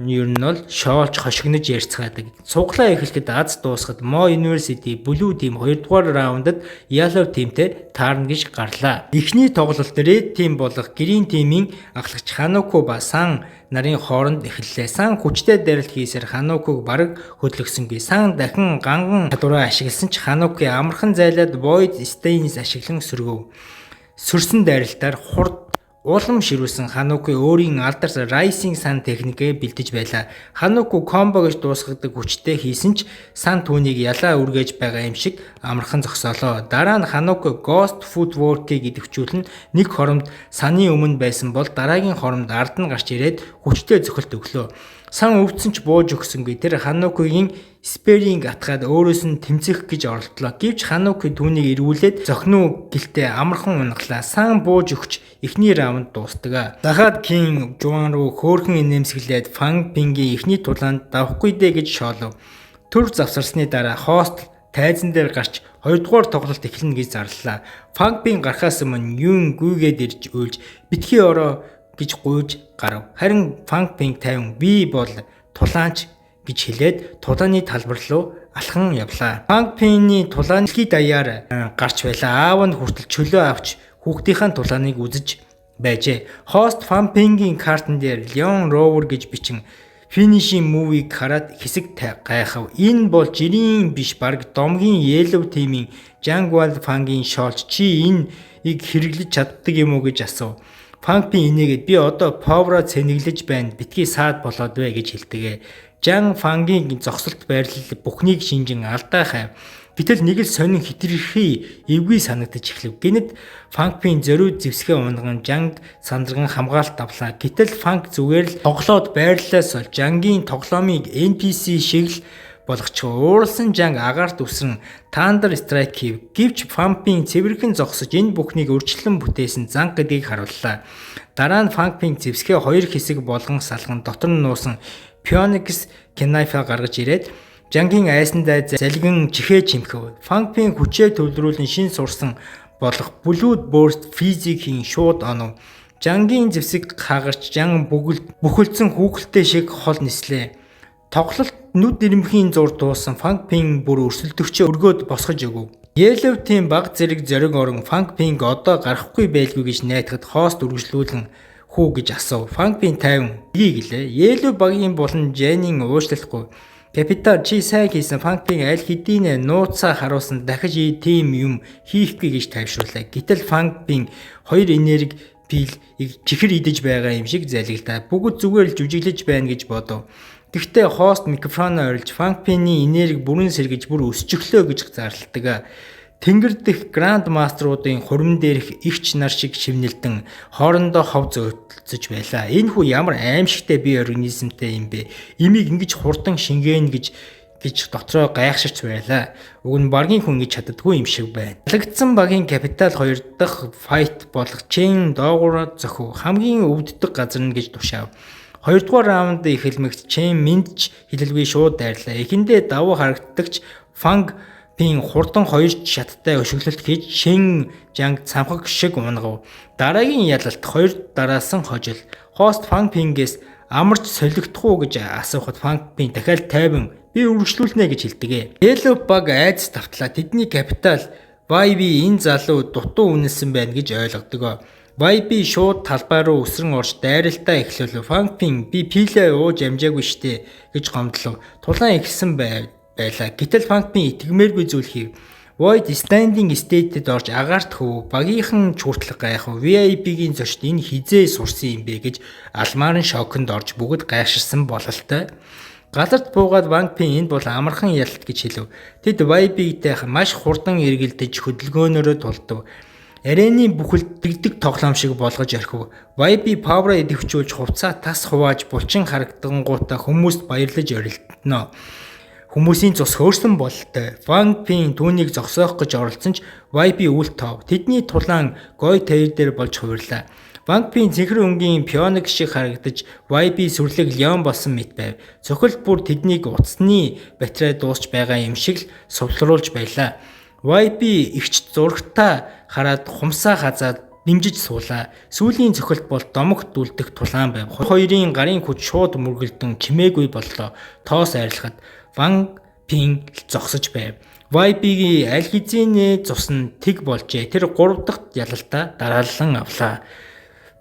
ер нь бол шоолж хошигнож ярьцгаадаг. Цуглаа эхлэхэд аз дуусахад Mo University Blue Team 2 дугаар раундад Yellow Team-тэй таарна гэж гарлаа. Эхний тоглолт Red Team болох Green Team-ийн ахлагч Хануку ба Сан нарын хооронд эхэллээ. Сан хүчтэй дайралт хийсээр Ханукуг бараг хөдлөсөнгүй. Сан дахин ганган чадвараа ашигласан ч Хануки амархан зайлаад Void Stance ашиглан сөргөв. Сөрсөн дайралтаар хурд улам ширүүсэн Хануки өөрийн алдарт Rising Sun техникээ бэлдэж байлаа. Хануку combo гэж дуусгадаг хүчтэй хийсэн ч Сан түүнийг ялаа үргээж байгаа юм шиг амархан зогсоолоо. Дараа нь Хануку Ghost Footwork-ийг идэвхжүүлэн нэг хоромд Саны өмнө байсан бол дараагийн хоромд ард нь гарч ирээд хүчтэй зөхөлт өглөө. Сан өвдсөн ч бууж өгсөнгүй. Тэр Ханукигийн sparring атгаад өөрөөс нь тэмцэх гэж оролдлоо. Гэвч Хануки түүнийг эргүүлээд зохинуу гэлтэй амархан унаглаа. Сан бууж өгч эхний раунд дуустдаг. Захаад Кин Жуан руу хөөрхөн инээмсэглээд Фан Пингийн эхний тулаанд давхгүй дээ гэж шоолов. Төр завсарсны дараа хост тайзан дээр гарч хоёрдугаар тоглолт эхэлнэ гэж зарлалаа. Фан Пин гарахаас өмнө Юн гүйгээд ирж уйлж битгий ороо гэж гуйж гарав. Харин Фан Пинг тайван би бол тулаанч гэж хэлээд тулааны талбар руу алхан явлаа. Фан Пинний тулаан дэлхий даяар гарч байлаа. Аав нь хүртэл чөлөө авч хүүхдийнхээ тулааныг үзэж Байжээ. Host Fan Ping-ийн картан дээр Leon Rover гэж бичин finishing move-ийг хараад хэсэг гайхав. Энэ бол жирийн биш, бараг домгийн Yellow Team-ийн Jungle Fang-ийн шоолч, чи энэ ийг хэрэглэж чаддаг юм уу гэж асуув. Fang Ping инээгээд, би одоо Power-а цэнэглэж байна. Битгий саад болоод бай гэж хэлдэг. Жан Фангийн зогсолт, байрлал бүхнийг шинжин алдаа хайв. Гэтэл нэг л сонин хэтэрхий эвгүй санагдаж эхлэв. Гэнэт Фанкпийн зориуд зэвсгээ унган Жанг сандраган хамгаалт авлаа. Гэтэл Фанк зүгээр л тоглоод байрлалаас ол Жангийн тоглоомыг NPC шиг л болгочих. Ууралсан Жанг агаарт үсрэн Thunder Strike хийв. Гэвч Фанпин цэвэрхэн зогсож энэ бүхнийг өөрчлөн бүтээсэн занг гэдгийг харууллаа. Дараа нь Фанпин зэвсгээ хоёр хэсэг болгон салган дотор нь нуусан Phoenix Knife гаргаж ирээд Жангийн айсандаа залгин чихээ чимхэв. Фанпин хүчээ төвлөрүүлэн шин сурсан болох Blood Burst физикийн шууд онов. Жангийн зэвсэг хагарч Жан бүхэлдсэн хүүхэлтэй шиг хол нислээ. Тоглолт нүд ирмхийн зур дуусан. Фанпин бүр өрсөлдөгчөө өргөөд босгож өгөв. Yellow Team баг зэрэг зориг орон Фанпинг одоо гарахгүй байлгүй гэж найдахад host үргэлжлүүлэн хүү гэж асуув. Фанпин 50 гийг гэлээ. Yellow багийн болон Жанийн уучлахгүй. Капитал, чи сайн хийсэн. Фанкпин аль хэдийн нууцаа харуулсан, дахиж тийм юм хийхгүй гэж тайвшруулаа. Гэтэл Фанкпин хоёр энерги pill чихэр идэж байгаа юм шиг залгилдаа. Бүгд зүгээр л жүжиглэж байна гэж бодов. Гэхдээ host микрофоноо орилж Фанкпины энерги бүрэн сэргэж бүр өсчихлөө гэж зарладаг. Тэнгэр дэх Grand Master-уудын хурим дээрх эгч нар шиг шивнэлдэн хоорондоо хов зөөцөж байлаа. Энэ хүү ямар аимшигтай бие организмтай юм бэ? Имийг ингэж хурдан шингээнэ гэж дотроо гайхширч байлаа. Уг нь багийн хүн ингэж чаддаггүй юм шиг байна. Ялагдсан багийн капитал хоёр дахь fight болох Чен доогуур зохив. Хамгийн өвддөг газар нь гэж тушаав. Хоёрдугаар раунд эхэлмэгт Чен мэдж хэлэлгүй шууд дайрлаа. Эхэндээ давуу харагддагч Фанг Пин хурдан хоёр шаттай өшиглөлт хийж Шин Жанг цамхаг шиг унгав. Дараагийн ялалт хоёр дараалсан хожил. Host Фан Пингээс амарч солигдох уу гэж асуухад Фан Пин дахиад тайван би үргэлжлүүлнэ гэж хэлдэг. Yellow баг айдас тавтлаа. Тэдний капитал YB энэ залуу дутуу үнэлсэн байна гэж ойлгодог. YB шууд талбай руу өсрөн орж дайралтаа эхлүүлв. Фан Пин би pill ээ ууж амжаагүй штэ гэж гомдлов. Тулаан эхэлсэн байлаа. Гэтэл Фанкпин итгэмээргүй зүйл хийв. Void Standing State-д орж агаарт хөв. Багийнхан ч хүртэл гайхав. VIP-гийн зочд энэ хизээ сурсан юм бэ гэж алмаар нь шоконд орж бүгд гайхширсан бололтой. Газарт буугаад Ван Пин энэ бол амархан ялалт гэж хэлв. Тэд YB-тэй маш хурдан эргэлдэж хөдөлгөөнөөрөө тулдав. Арены бүхэл дэгдэг тоглоом шиг болгож орхив. YB Power-а идэвхжүүлж хувцаа тас хувааж булчин харагдангуудаа хүмүүст баярлаж орилдоно. Хүмүүсийн цус хөөрсөн бололтой. Ван Пин түүнийг зогсоох гэж оролдсон ч YB үл тоов. Тэдний тулаан гой таяр дээр болж хувирлаа. Ван Пин цэнхэр өнгийн Phoenix шиг харагдаж YB сүрлэг Леон болсон мэт байв. Цохилт бүр тэднийг утасны батарей дуусч байгаа юм шиг л сувлруулж байлаа. YB эгч зурагтаа хараад хумсаа хазаад дэмжиж суулаа. Сүүлийн цохилт бол домогт үлдэх тулаан байв. Хоёрын гарын хүч шууд мөргөлдөн чимээгүй боллоо. Тоос арилгахад Ван Пин зогсож байв. YB-гийн аль хэзээний цус нь тэг болжээ. Тэр 3 дахь ялалтаа дараалан авлаа.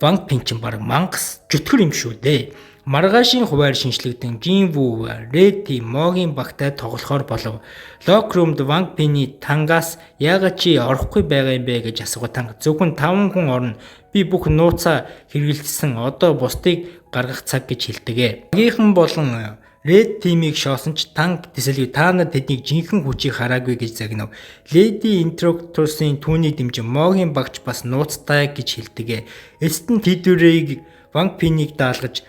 Ван Пин чинь баг мангас чөтгөр юм шүү дээ. Маргаашийн хуваар шинэчлэгдэн Жин Ву Red Team Могийн багтай тоглохоор болов. Locker room-д Ван Пины тангаас яагаад чи орохгүй байгаа юм бэ гэж асуугаад танга зөвхөн 5 хүн орно. Би бүх нууцаа хэрэглэсэн. Одоо бусдыг гаргах цаг гэж хэлдэг. Багийнхан болон Red Team-ийг шоосон ч танк тэсэлгүй, та нар тэднийг жинхэнэ хүчийг хараагүй гэж загнав. Lady Instructors-ын түүнийг дэмжин Могийн багч бас нууцтай гэж хэлдэг. Эцэст нь тэдвэрийг Ван Пинийг даалгаж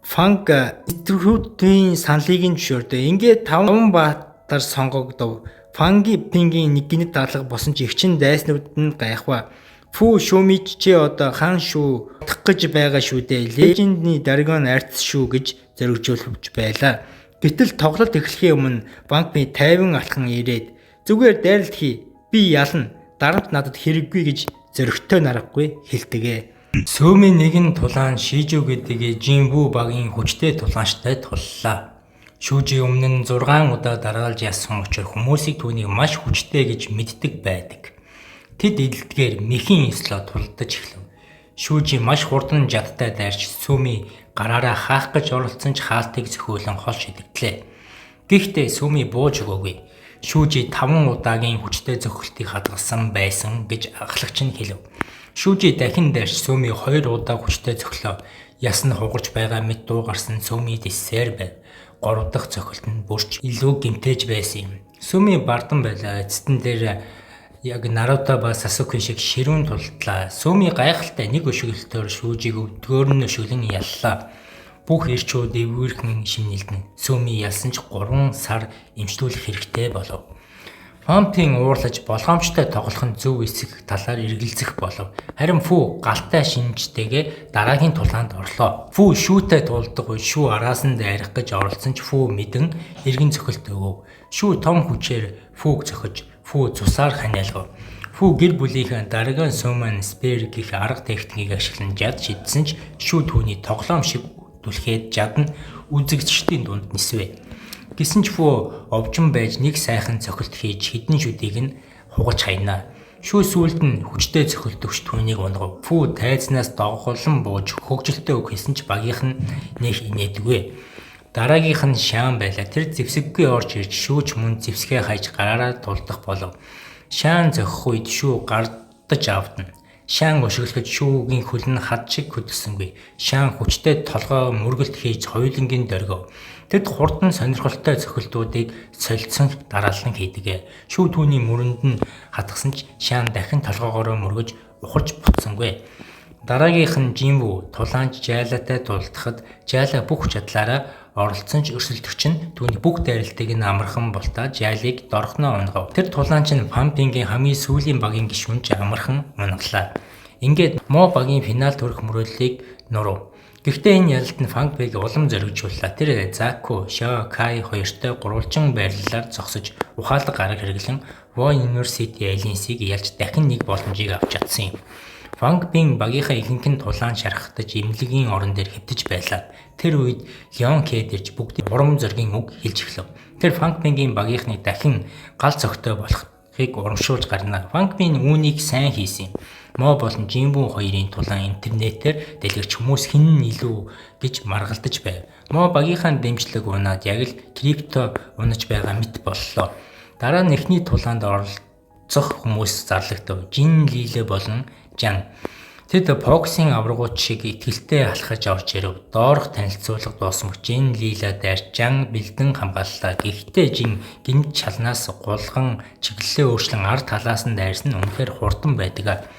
Фанк Институтын саналыг нь зөвшөөрдөө. Ингээд таван баатар сонгогдов. Фанги Пингийн нэг гэнэт даалга босон ч эгчин дайснууд нь гайхва. Фу Шумич, чи одоо хан шүү утгах гэж байгаа шүү дээ. Legend-ний Dragon Arts шүү гэж зоригжуулж байлаа. Гэтэл тоглолт эхлэхийн өмнө Банкны 50 алхан ирээд зүгээр дайралт хий. Би ялна. Дарамт надад хэрэггүй гэж зоригтой наргагүй хэлдэг. Сөөмийн нэгэн тулаан Шижүү гэдэг Жинвү багийн хүчтэй тулаанчтай туллаа. Шүүжи өмнө нь 6 удаа дараалж ялсан учраас хүмүүсийг түүнийг маш хүчтэй гэж мэддэг байдаг. Тэд эдэлдгээр мэхийн ёслоо тулдаж эхлэв. Шүүжи маш хурдан жадтай дайрч Сүми гараараа хаах гэж оролдсон ч хаалтыг зөхиөлөн хол шидэгдлээ. Гэхдээ Сүми бууж өгөөгүй. Шүүжи 5 удаагийн хүчтэй зөхөлтийг хадгалсан байсан гэж ахлагч нь хэлв. Шүүжи дахин дайрч Сүми 2 удаа хүчтэй зөхлөө. Яс нь хугарч байгаа мэт дуу гарсан Сүми дисээр байв. 3 дахь зөхөлт нь бүрч илүү гэмтээж байсан юм. Сүми бардан байлаа. Эцэстэн дээр яг Наруто ба Сасуке шиг ширүүн тултлаа. Сүми гайхалтай нэг өшиглөлтөөр шүүжийг өвдгөөр нь өшиглөн яллаа. Бүх эрчүүд эвгүйрхэн шимнэлдэн. Сүми ялсан ч 3 сар эмчлүүлэх хэрэгтэй болов. Фампин уурлаж болгоомжтой тоглох нь зөв эсэх талаар эргэлзэх болов. Харин Фү галтай шинжтэйгээ дараагийн тулаанд орлоо. Фү шүүтэй тулдаг үе шүү араас нь дайрах гэж оролдсон ч Фү мэдэн эргэн цохилт өгөв. Шүү том хүчээр Фүг цохиж Фү цусаар ханиалгав. Фү гэр бүлийнхээ Dragon Summon Spear гэх арга техникийг ашиглан жад шидсэн ч шүү түүний тоглоом шиг түлхээд жад нь үзэгчдийн дунд нисвэ. Гэсэн ч Фү овжин байж нэг сайхан цохилт хийж хэдэн шүдийг нь хугаж хаянаа. Шүү сүүлд нь хүчтэй цохилт өгч түүнийг унгав. Фү тайзнаас доголон бууж хөгжилтэй үг хэлсэн ч багийнх нь нэх инээдгүй. Дараагийнх нь Шаан байлаа. Тэр зэвсэггүй орж ирж шүүч мөн зэвсгээ хайж гараараа тулдах болов. Шаан зохих үед шүү гардаж авдана. Шаан өшиглөхөд шүүгийн хөл нь хад шиг хөдөлсөнгүй. Шаан хүчтэй толгой мөргөлт хийж хоёулангийн дөргив. Тэд хурдан сонирхолтой цохилтуудыг солилцсон дараалан хийдэг. Шүү түүний мөрөнд нь хатгсан ч Шаан дахин толгоогоороо мөргөж ухарч буцсангүй. Дараагийнх нь Жинвү тулаанч Жайлатай тулдахад Жайла бүх чадлаараа оролцсон ч өрсөлдөгч нь түүний бүх дайралтыг нь амархан бултаа Жайлыг дорхноо унгав. Тэр тулаанч нь Пампингийн хамгийн сүүлийн багийн гишүүн ч амархан унгалаа. Ингээд Мо багийн финалд хүрэх мөрөөдлийг нурав. Гэхдээ энэ ялалт нь Фанг Пэг улам зоригжууллаа. Тэр Заку, Шао Кай хоёртой гурвалжин байрлалаар зогсож ухаалаг гараг хэрэглэн Во University Alliance-ийг ялж дахин нэг боломжийг авч чадсан юм. Фанг Пин багийнхаа ихэнх нь тулаан шархтаж эмнэлгийн орон дээр хэвтэж байлаа. Тэр үед Леон Кэд ирж бүгдийг урам зоригийн үг хэлж эхлэв. Тэр Фанг Пингийн багийнхныг дахин гал цогтой болохыг урамшуулж гарна. Фанг Пин үүнийг сайн хийсэн юм. Мо болон Жинбүн хоёрын тулаан интернетээр дэлгэрч хүмүүс хэн нь илүү гэж маргалдаж байв. Мо багийнхаа дэмжлэг унаад яг л крипто унаж байгаа мэт боллоо. Дараа нь эхний тулаанд оролцох хүмүүс зарлагдав. Жин Лилэ болон Жан. Тэд Фоксын аваргууд шиг итгэлтэй алхаж орж ирэв. Доорх танилцуулга дуусмаг Жин Лила дайрч Жан бэлдэн хамгааллаа. Гэхдээ Жин гинт чалнаас гулган чиглэлээ өөрчлөн ард талаас нь дайрсан нь үнэхээр хурдан байдаг.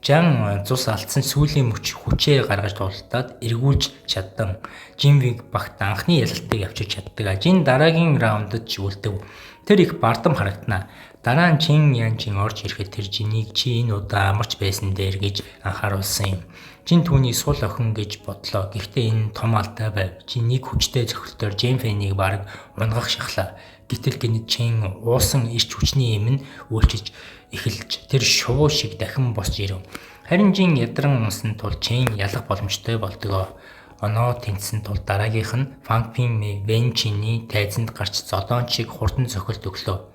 Жан цус алдсан сүүлийн мөч хүчээ гаргаж тултаад эргүүлж чаддан. Жинвиг багт анхны ялалтыг авчирч чаддаг. Жин дараагийн раундд ч үлдэв. Тэр их бардам харагданаа. Дараа нь Чин Янжин орж ирэхэд тэр Жинийг чи энэ удаа амарч байсан дээр гэж анхааруулсан юм. Жин түүнийг сул охин гэж бодлоо. Гэхдээ энэ том алдаа байв. Жин нэг хүчтэй зохилтоор Жэнфэнийг бараг унгах шахлаа. Гэтэл гэнэт Чин уусан эрч хүчний юм нь үйлчилж эхэлж тэр шувуу шиг дахин босч ирэв. Харин Жин ядран унсан тул Чин ялах боломжтой болдгоо. Оноо тэнцсэн тул дараагийнх нь Фанг Пин Вэнчиний тайзанд гарч зодоон шиг хурдан цохилт өглөө.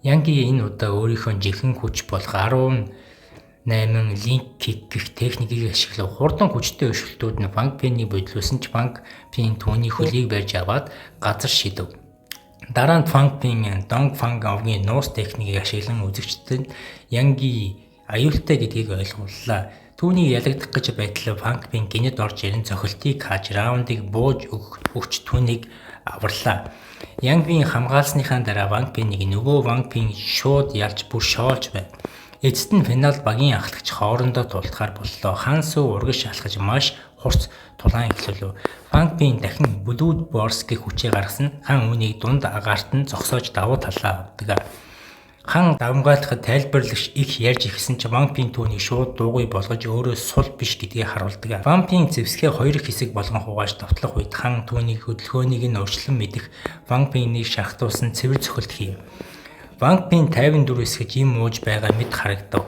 Янги энэ удаа өөрийнхөө жинхэнэ хүч болох 18 линк кик гэх техникийг ашиглав. Хурдан хүчтэй өшөлтүүд нь Фанг Пинийг бодлуулсан ч Фанг Пин түүний хөлийг барьж аваад газар шидэв. Дараа нь Фанг Пин Донг Фанг овгийн нуус техникийг ашиглан үзэгчдэд Янги аюултай гэдгийг ойлгууллаа. Түүнийг ялагдах гэж байтал Фанг Пин гэнэт орж ирэн цохилтыг хааж раундыг бууж өгч түүнийг аварлаа. Янгийн хамгаалсныхаа дараа Ван Пинийг нөгөө Ван Пин шууд ялж бүр шоолж байв. Эцэст нь финалд багийн ахлагч хоорондоо тултахаар боллоо. Хан Су урагш алхаж маш хурц тулаан эхлүүлв. Ван Пин дахин Blood Wars гэх хүчээ гаргасан. Хан үүнийг дунд агаарт нь зогсоож давуу талаа авдаг. Хан давамгайлахад тайлбарлагч их ярьж эхэлсэн ч Ван Пин түүнийг шууд дуугүй болгож өөрөө сул биш гэдгийг харуулдаг. Ван Пин зэвсгээ хоёр хэсэг болгон хугааж довтлох үед хан түүнийг хөдөлгөөнийг нь урьдчилан мэдэх Ван Пинийг шахтуулсан цэвэр цохилт хийв. Ван Пин 54 эсгэж им ууж байгаа мэт харагдав.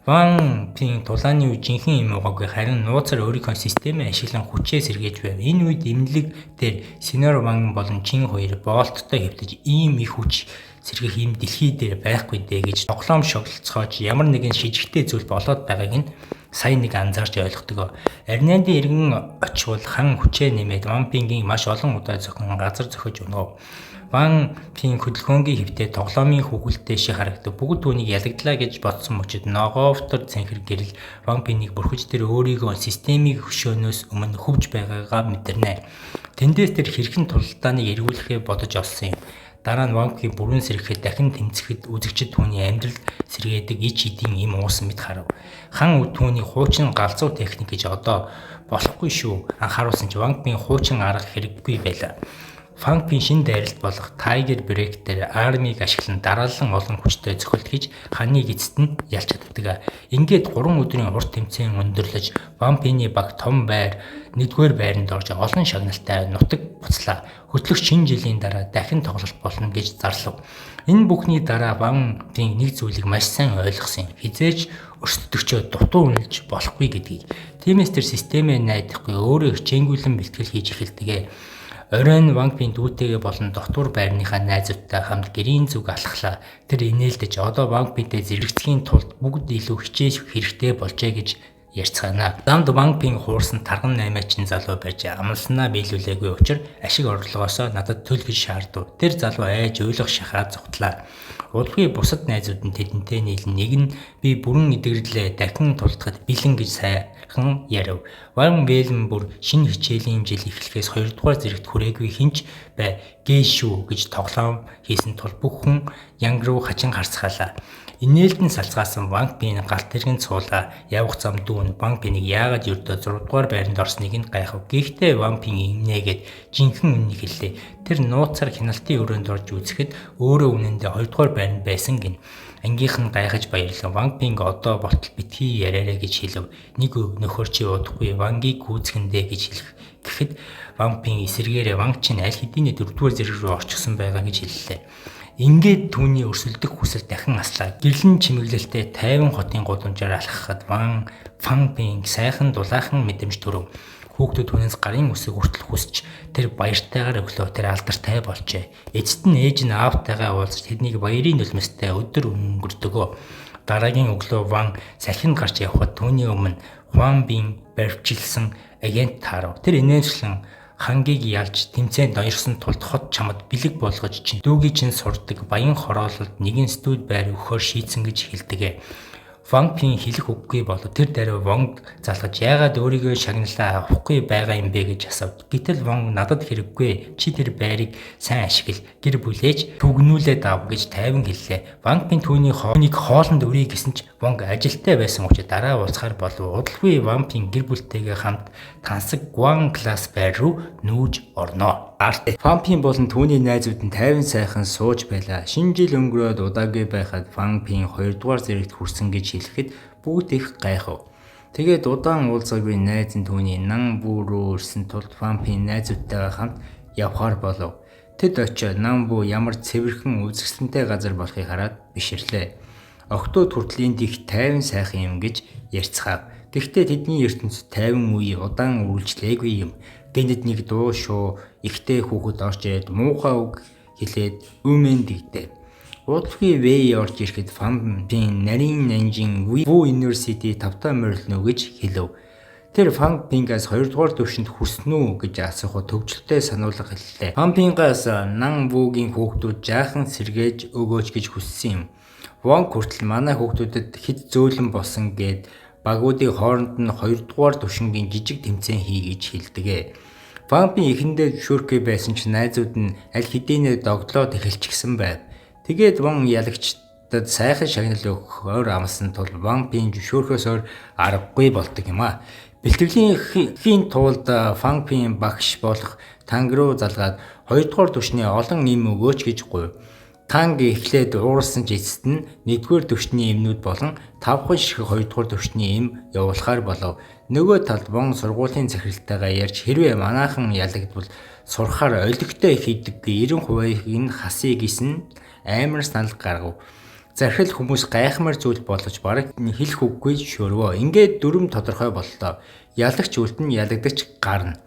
Ван Пин тулааны үед жинхэнэ им уугаагүй харин нууцаар өөрийнхөө системээ ашиглан хүчээ сэргээж байв. Энэ үед эмнэлэг дээр Сеньор Ван болон Чин хоёр боолттой хэвтэж ийм их хүч сэргэх юм дэлхий дээр байхгүй дээ гэж тоглоом шоглолцоож ямар нэгэн шижигтэй зүйл болоод байгааг нь сайн нэг анзаарч ойлгодог. Арнандын иргэн очивол хан хүчээ нэмээд Ван Пингийн маш олон удаа зохин газар зохиж унав. Ван Пин хөдөлгөөнгийн хэвтээ тоглоомын хүүхэлтэй шиг харагдав. Бүгд түүнийг ялагдлаа гэж бодсон мөчид ногоовтор цэнхэр гэрэл Ван Пинийг бүрхэж тэр өөрийгөө системийг хөшөөнөөс өмнө хөвж байгаагаа мэдэрнэ. Тэндээс тэр хэрхэн тулалдааныг эргүүлэхээ бодож олсон юм. Дараа нь Ван Пин бүрэн сэргэхэд дахин тэмцэхэд үзэгчид түүний амьдрал сэргээдэг ич эдийн им уусан мэт харав. Хан түүний хуучин галзуу техник гэж одоо болохгүй шүү. Анхааруулсан ч Ван Пин хуучин арга хэрэггүй байлаа. Фан Пин шинэ дайралт болох Tiger Break дээр армийг ашиглан дараалан олон хүчтэй цохилт хийж ханыг эцэст нь ялж чаддаг. Ингээд 3 өдрийн урт тэмцээн өндөрлөж Ван Пины баг том байр 1-р байранд орж олон шагналтай нутаг буцлаа. Хөтлөх шинэ жилийн дараа дахин тоглолт болно гэж зарлав. Энэ бүхний дараа Ван Пин нэг зүйлийг маш сайн ойлгосон юм. Хизээч өрсөлдөгчөө дутуу үнэлж болохгүй гэдгийг. Тиймээс тэр системээ найдахгүй өөрөө хичээнгүйлэн бэлтгэл хийж эхэлдэг. Оройн Ван Пин дүүтэйгээ болон дотуур байрныхаа найзуудтай хамт гэрийн зүг алхлаа. Тэр инээлдэж одоо Ван Пинтэй зэрэгцэхийн тулд бүгд илүү хичээх хэрэгтэй болжээ гэж ярьцгаана. Замд Ван Пин хуурсан тарган наймаачин залуу байж амласнаа биелүүлээгүй учир ашиг орлогоосоо надад төл гэж шаардав. Тэр залуу айж уйлах шахаа зугтлаа. Удалгүй бусад найзууд нь тэдэнтэй нийлэн нэг нь би бүрэн эдгэрлээ дахин тулдахад бэлэн гэж сайхан ярив. Ван Вэлэн бүр шинэ хичээлийн жил эхлэхээс 2 дугаар зэрэгт хүрээгүй хинч бай гээ шүү гэж тоглоом хийсэн тул бүх хүн янг руу хачин харцгаалаа. Инээлд нь салцгаасан Ван Пин галт тэргэнд суулаа. Явах зам дүүн Ван Пинийг яагаад ердөө 6 дугаар байранд орсныг нь гайхав. Гэхдээ Ван Пин иннээгээд жинхэнэ үннийг хэллээ. Тэр нууцаар хяналтын өрөөнд орж үзэхэд өөрөө үнэндээ 2 дугаар байранд байсан гин. Ангийнх нь гайхаж баярлан Ван Пинг одоо болтол битгий яриарай гэж хэлв. Нэг нөхөр чи удахгүй Вангийг гүйцгэндээ гэж хэлэх гэхэд Ван Пин эсэргээрээ Ванг чинь аль хэдийн 4 дугаар зэрэг рүү орчихсон байгаа гэж хэллээ. Ингээд түүний өрсөлдөх хүсэл дахин аслаа. Гэрлэн чимэглэлтэй 50 хотын гудамжаар алхахад Ван Фан Пинг сайхан дулаахан мэдрэмж төрөв. Хүүхдүүд түүнээс гарын үсэг хүртэл хүсч тэр баяртайгаар өглөө тэр алдартай болжээ. Эцэст нь ээж нь аавтайгаа уулзаж тэднийг баярын нулимстай өдөр өнгөрдөгөө. Дараагийн өглөө Ван салхинд гарч явхад түүний өмнө Хуан Бин баривчилсан агент таарав. Тэр инээмсэглэн хангийг ялж тэмцээнд ноёрсон тулд хот чамд бэлэг болгож чинь дүүгийн чинь сурдаг баян хороололд нэгэн студ байр өгөхөөр шийдсэн гэж хэлдэг. Ван Пин хэлэх үггүй болов. Тэр даруй Вонг залгаж яагаад өөрийгөө шагналаа авахгүй байгаа юм бэ гэж асуув. Гэтэл Вонг надад хэрэггүй. Чи тэр байрыг сайн ашигла. Гэр бүлээж түгнүүлээд ав гэж тайван хэллээ. Ван Пин түүний хоолыг хоолнд өрье гэсэн ч Вонг ажилтай байсан учраас дараа уулзахаар болов. Удалгүй Ван Пин гэр бүлтэйгээ хамт тансаг Гуан класс байр руу нүүж орноо. Фан Пин болон түүний найзууд нь тайван сайхан сууж байлаа. Шинэ жил өнгөрөөд удаагүй байхад Фан Пин 2 дугаар зэрэгт хүрсэн гэж хэлэхэд бүгд их гайхав. Тэгээд удаан уулзаагүй найз нь түүний Нан Бүү рүү ирсэн тулд Фан Пин найзуудтайгаа хамт явхаар болов. Тэд очиод Нан Бүү ямар цэвэрхэн үзэсгэлэнтэй газар болохыг хараад бишрлээ. Охтууд хүртэл энд их тайван сайхан юм гэж ярьцгаав. Гэхдээ тэдний ертөнцид тайван үе удаан үргэлжлээгүй юм. Гэнэт нэг дуу шуу ихтэй хүүхэд орж ирээд муухай үг хэлээд өмнө дэгдэ. Удалгүй Вэй орж ирэхэд Фан Пин нарийн нанжин Ву University тавтаа морилно гэж хэлв. Тэр Фан Пингаас 2 дугаар төвшөнд хүрсэн үү гэж асуухад төвчлөлтэй сануулга хэллээ. Фан Пингаас Нан Вугийн хүүхдүүд жаахан сэргээж өгөөч гэж хүссэн юм. Вонг хүртэл манай хүүхдүүдэд хэд зөөлөн болсон гээд багуудын хооронд нь 2 дугаар түвшингийн жижиг тэмцээн хий гэж хэлдэг. Ван Пин эхэндээ зөвшөөрөхгүй байсан ч найзууд нь аль хэдийнэ догдлоод эхэлчихсэн байв. Тэгээд Ван ялагчдад сайхан шагнал өгөхөөр амласан тул Ван Пин зөвшөөрөхөөс өөр аргагүй болдог юм а. Бэлтгэлийн тулд Фан Пин багш болох Танг руу залгаад 2 дугаар түвшний олон эм өгөөч гэж гуйв. Танг эхлээд ууралсан ч эцэст нь 1-р түвшний эмнүүд болон 5хан ширхэг 2-р түвшний эм явуулахаар болов. Нөгөө талд Вон сургуулийн захиралтайгаа ярьж хэрвээ манайхан ялагдвал сурахаар олигтой хийдэггүй 90%-ийг нь хасъя гэсэн амар санал гаргав. Захирал хүмүүс гайхмаар зүйл болгож бараг хэлэх үггүй шөрвөө. Ингээд дүрэм тодорхой боллоо. Ялагч үлдэн, ялагдагч гарна.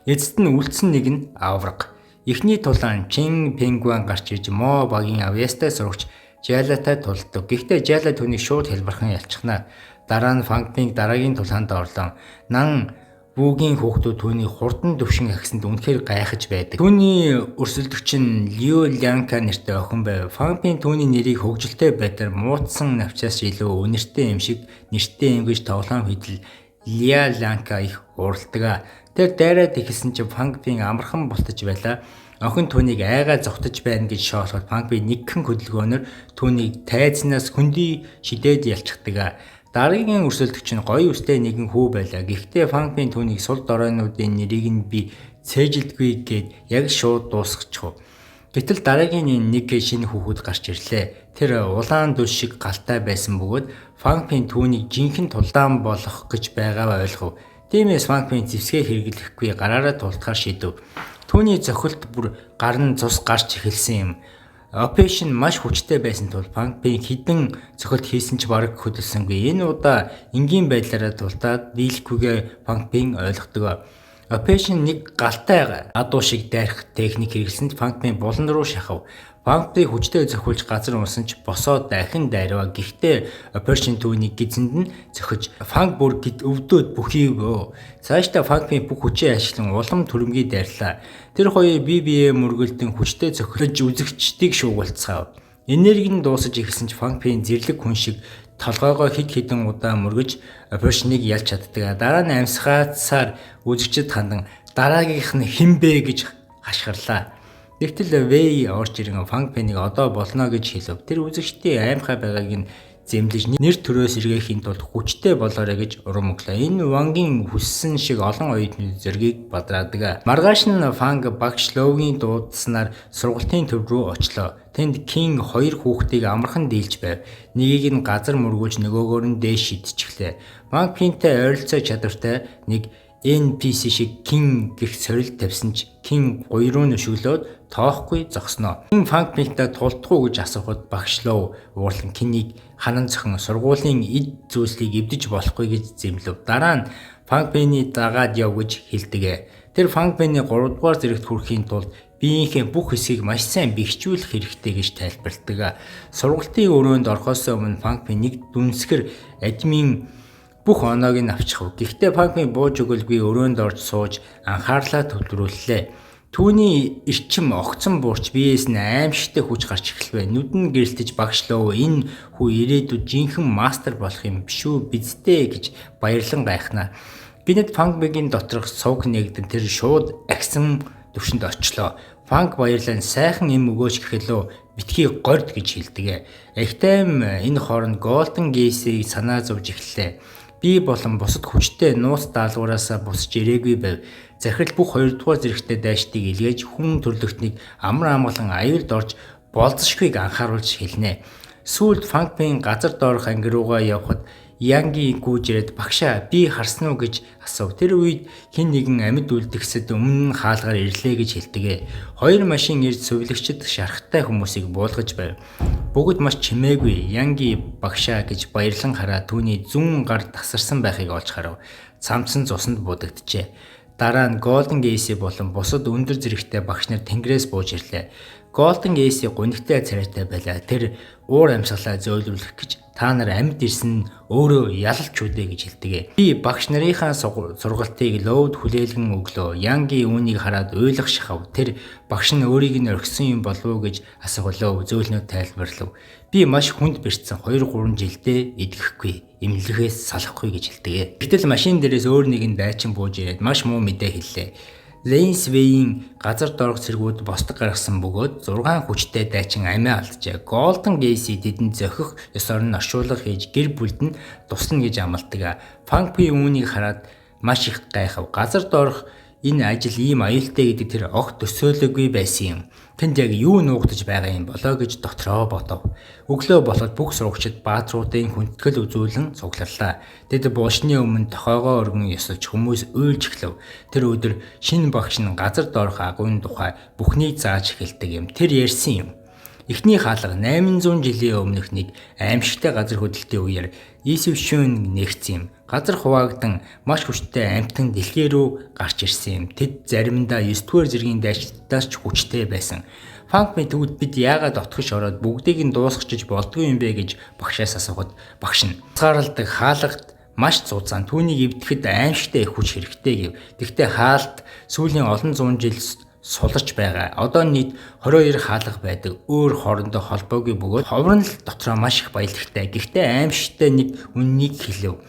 Эцэст нь үлдсэн нэг нь авраг. Эхний тулаан Чин Пингван гарч ирж Мо багийн авьяастай сурагч Жалатай тулдаг. Гэхдээ Жала түүнийг шууд хялбархан ялчихна. Дараа нь Фанг Пинг дараагийн тулаанд орлоо. Нан Вүгийн хүүхдүүд түүний хурдан төвшин ахисанд үнэхээр гайхаж байдаг. Түүний өрсөлдөгч нь Лиу Лянка нэртэй охин байв. Фанг Пин түүний нэрийг хөгжилтэй байдлаар муутсан навчаас илүү үнэртэй юм шиг нэртэй юм гэж тоглоом хийдэл Лиа Лянка их уурладаг. Тэр дайраад эхэлсэн чинь Фанг Пин амархан бултаж байлаа. Охин түүнийг айгаа зогтож байна гэж шоолоход Фанг Пин нэгхэн хөдөлгөөнөөр түүнийг тайзнаас хөндий шидээд ялчихдаг. Дараагийн өрсөлдөгч нь гоё үстэй нэгэн хүү байлаа. Гэхдээ Фанг Пин түүнийг сул доройнуудын нэрийг нь би цээжилдгүй гээд яг шууд дуусгачих. Гэтэл дараагийн нэг шинэ хүүхэд гарч ирлээ. Тэр улаан дүл шиг галтай байсан бөгөөд Фанг Пин түүнийг жинхэнэ тулдаан болох гэж байгаагаа ойлгов. Тиймээс Фанг Пин зэвсгээ хэрэглэхгүй гараараа тултахаар шийдэв. Түүний зохилт бүр гар нь цус гарч эхэлсэн юм. Operation маш хүчтэй байсан тул Фанг Пин хэдэн цохилт хийсэн ч бараг хөдөлсөнгүй. Энэ удаа энгийн байдлаараа тултаад дийлэхгүйгээ Фанг Пин ойлгодог. Operation нэг галтай адуу шиг дайрах техник хэрэглэсэнд Фанг Пин булан руу шахав. Фанг Пин хүчтэй зохиулж газар унсан ч босоод дахин дайрваа. Гэхдээ Operation түүнийг гизэнд нь зохиж Фанг бүр гэд өвдөөд бүхийв. Цаашдаа Фанг Пин бүх хүчээ ашиглан улам түрэмгий дайрлаа. Тэр хоёр бие биеэ мөргөлдөн хүчтэй зохилж үзэгчдийг шуугуулцгаав. Энерги нь дуусаж эхэлсэн ч Фанг Пин зэрлэг хүн шиг толгойгоо хэд хэдэн удаа мөргөж Operation-ыг ялж чаддаг. Дараа нь амьсгаацсаар үзэгчид хандан дараагийнх нь хэн бэ гэж хашгирлаа. Тэгтэл Вэй орж ирэн Фанг Пинийг одоо болно гэж хэлв. Тэр үзэгчдийн аймхай байгааг нь зэмлэж нэр төрөөс эргээхийн тулд хүчтэй болоорой гэж урам өглөө. Энэ Вангийн хүссэн шиг олон оюутны зоригийг бадраадаг. Маргааш нь Фанг багш Ловгийн дуудсанаар сургалтын төв рүү очлоо. Тэнд Кин хоёр хүүхдийг амархан дийлж байв. Нэгийг нь газар мөргүүлж нөгөөгөөр нь дээш шидчихлээ. Фанг Пинтэй ойролцоо чадвартай нэг NPC шиг Кин гэх сорилт тавьсан ч Кин гуй руу нөшөглөөд тоохгүй зогсноо. Кин Фанг Пинтэй тулдах уу гэж асуухад багш Лов уурлан Кинийг ханан зохин сургуулийн эд зүйлсийг эвдэж болохгүй гэж зэмлэв. Дараа нь Фанг Пиний дагаад яв гэж хэлдэг. Тэр Фанг Пиний 3 дугаар зэрэгт хүрэхийн тулд биеийнхээ бүх хэсгийг маш сайн бэхжүүлэх хэрэгтэй гэж тайлбарладаг. Сургалтын өрөөнд орохоос өмнө Фанг Пин нэг дүнсгэр админ бүх оноог нь авчихав. Гэхдээ Фанг Пин бууж өгөлгүй өрөөнд орж сууж анхаарлаа төвлөрүүллээ. Түүний эрчим огцон буурч биеэс нь аимшигтай хүч гарч эхэлвэ. Нүд нь гэрэлтэж багш Лов энэ хүү ирээдүйд жинхэнэ мастер болох юм биш үү биз дээ гэж баярлан гайхнаа. Гэнэт Фанг Пигийн доторх сувг нээгдэн тэр шууд агсан төвшөнд очлоо. Фанг баярлан сайхан юм өгөөч гэхэд лөө битгий горд гэж хэлдэг. Эгтайм энэ хооронд Golden Geese-ийг санаа зовж эхэллээ. Би болон бусад хүчтэй нууц даалгавраасаа бусаж ирээгүй байв. Захирал бүх хоёрдугаар зэрэгтэй дайчдыг илгээж хүн төрлөختнийг амар амгалан аюулд орж болзошгүйг анхааруулж хэлнэ. Сүүлд Фанг Пин газар доорх анги руугаа явхад Янги гүйж ирээд багшаа би харсан уу гэж асуув. Тэр үед хэн нэгэн амьд үлдгэсэд өмнө нь хаалгаар ирлээ гэж хэлдэг. Хоёр машин ирж сувилагчид шархтай хүмүүсийг буулгаж байв. Бүгд маш чимээгүй Янги багшаа гэж баярлан хараа түүний зүүн гар тасарсан байхыг олж харав. Цамцсан цуснд будагджээ. Дараа нь Golden Ace болон бусад өндөр зэрэгтэй багш нар тэнгэрээс бууж ирлээ. Golden Ace гунигтай царайтай байлаа. Тэр уур амьсгалаа зөөлрүүлэх гэж та нар амьд ирсэн нь өөрөө ялалч үдэ гэж хэлдэг. Би багш нарынхаа сургалтыг ловд хүлээлгэн өглөө. Янги үүнийг хараад уйлах шахав. Тэр багш нь өөрийг нь орхисон юм болов уу гэж асуух лов зөөлнөд тайлбарлав. Би маш хүнд бэртсэн 2 3 жилдээ идэхгүй, эмнэлгээс салахгүй гэж хэлдэг. Гэтэл машин дээрээс өөр нэгэн дайчин бууж ирээд маш муу мэдээ хэллээ. Лейнсвейн газар доорх цэргүүд бостог гаргасан бөгөөд 6 хүчтэй дайчин амиа алджээ. Golden Gate тэдэнд зохих ёсоор нь оршуулга хийж гэр бүлд нь туслана гэж амладаг. Фанг Пи үүнийг хараад маш их гайхав. Газар доорх энэ ажил ийм аюултай гэдэг тэр огт төсөөлөөгүй байсан юм. Тэнд яг юу нуугдаж байгаа юм болоо гэж дотроо бодов. Өглөө болоод бүх сурагчид баатруудын хүндэтгэл үзүүлэн цугларлаа. Тэд булшны өмнө тохойгоо өргөн ёсолж хүмүүс уйлж эхлэв. Тэр өдөр шинэ багш нь газар доорх агуйн тухай бүхнийг зааж эхэлдэг юм. Тэр ярьсан юм. Эхний хаалга 800 жилийн өмнөх нэг аимшигтай газар хөдлөлтийн үеэр Исвшүүн нэгдсэн юм. Газар хуваагдан маш хүчтэй амьтан дэлхий рүү гарч ирсэн юм. Тэд заримдаа 9-р зэргийн дайчдаас ч хүчтэй байсан. Фанк ми тэгвэл бид яагаад отгож ороод бүгдийг нь дуусгачих болдгүй юм бэ гэж багшаас асуухад багш нь хязгаарладаг хаалгад маш зузаан, түүнийг эвдэхэд аимшигтай их хүч хэрэгтэй гэв. Тэгвэл хаалт сүүлийн олон зуун жил суларч байгаа. Одоо нийт 22 хаалга байдаг. Өөр хоорондоо холбоогүй бөгөөд ховрон л дотроо маш их баялагтай. Гэхдээ аимшигтай нэг үннийг хэлэв.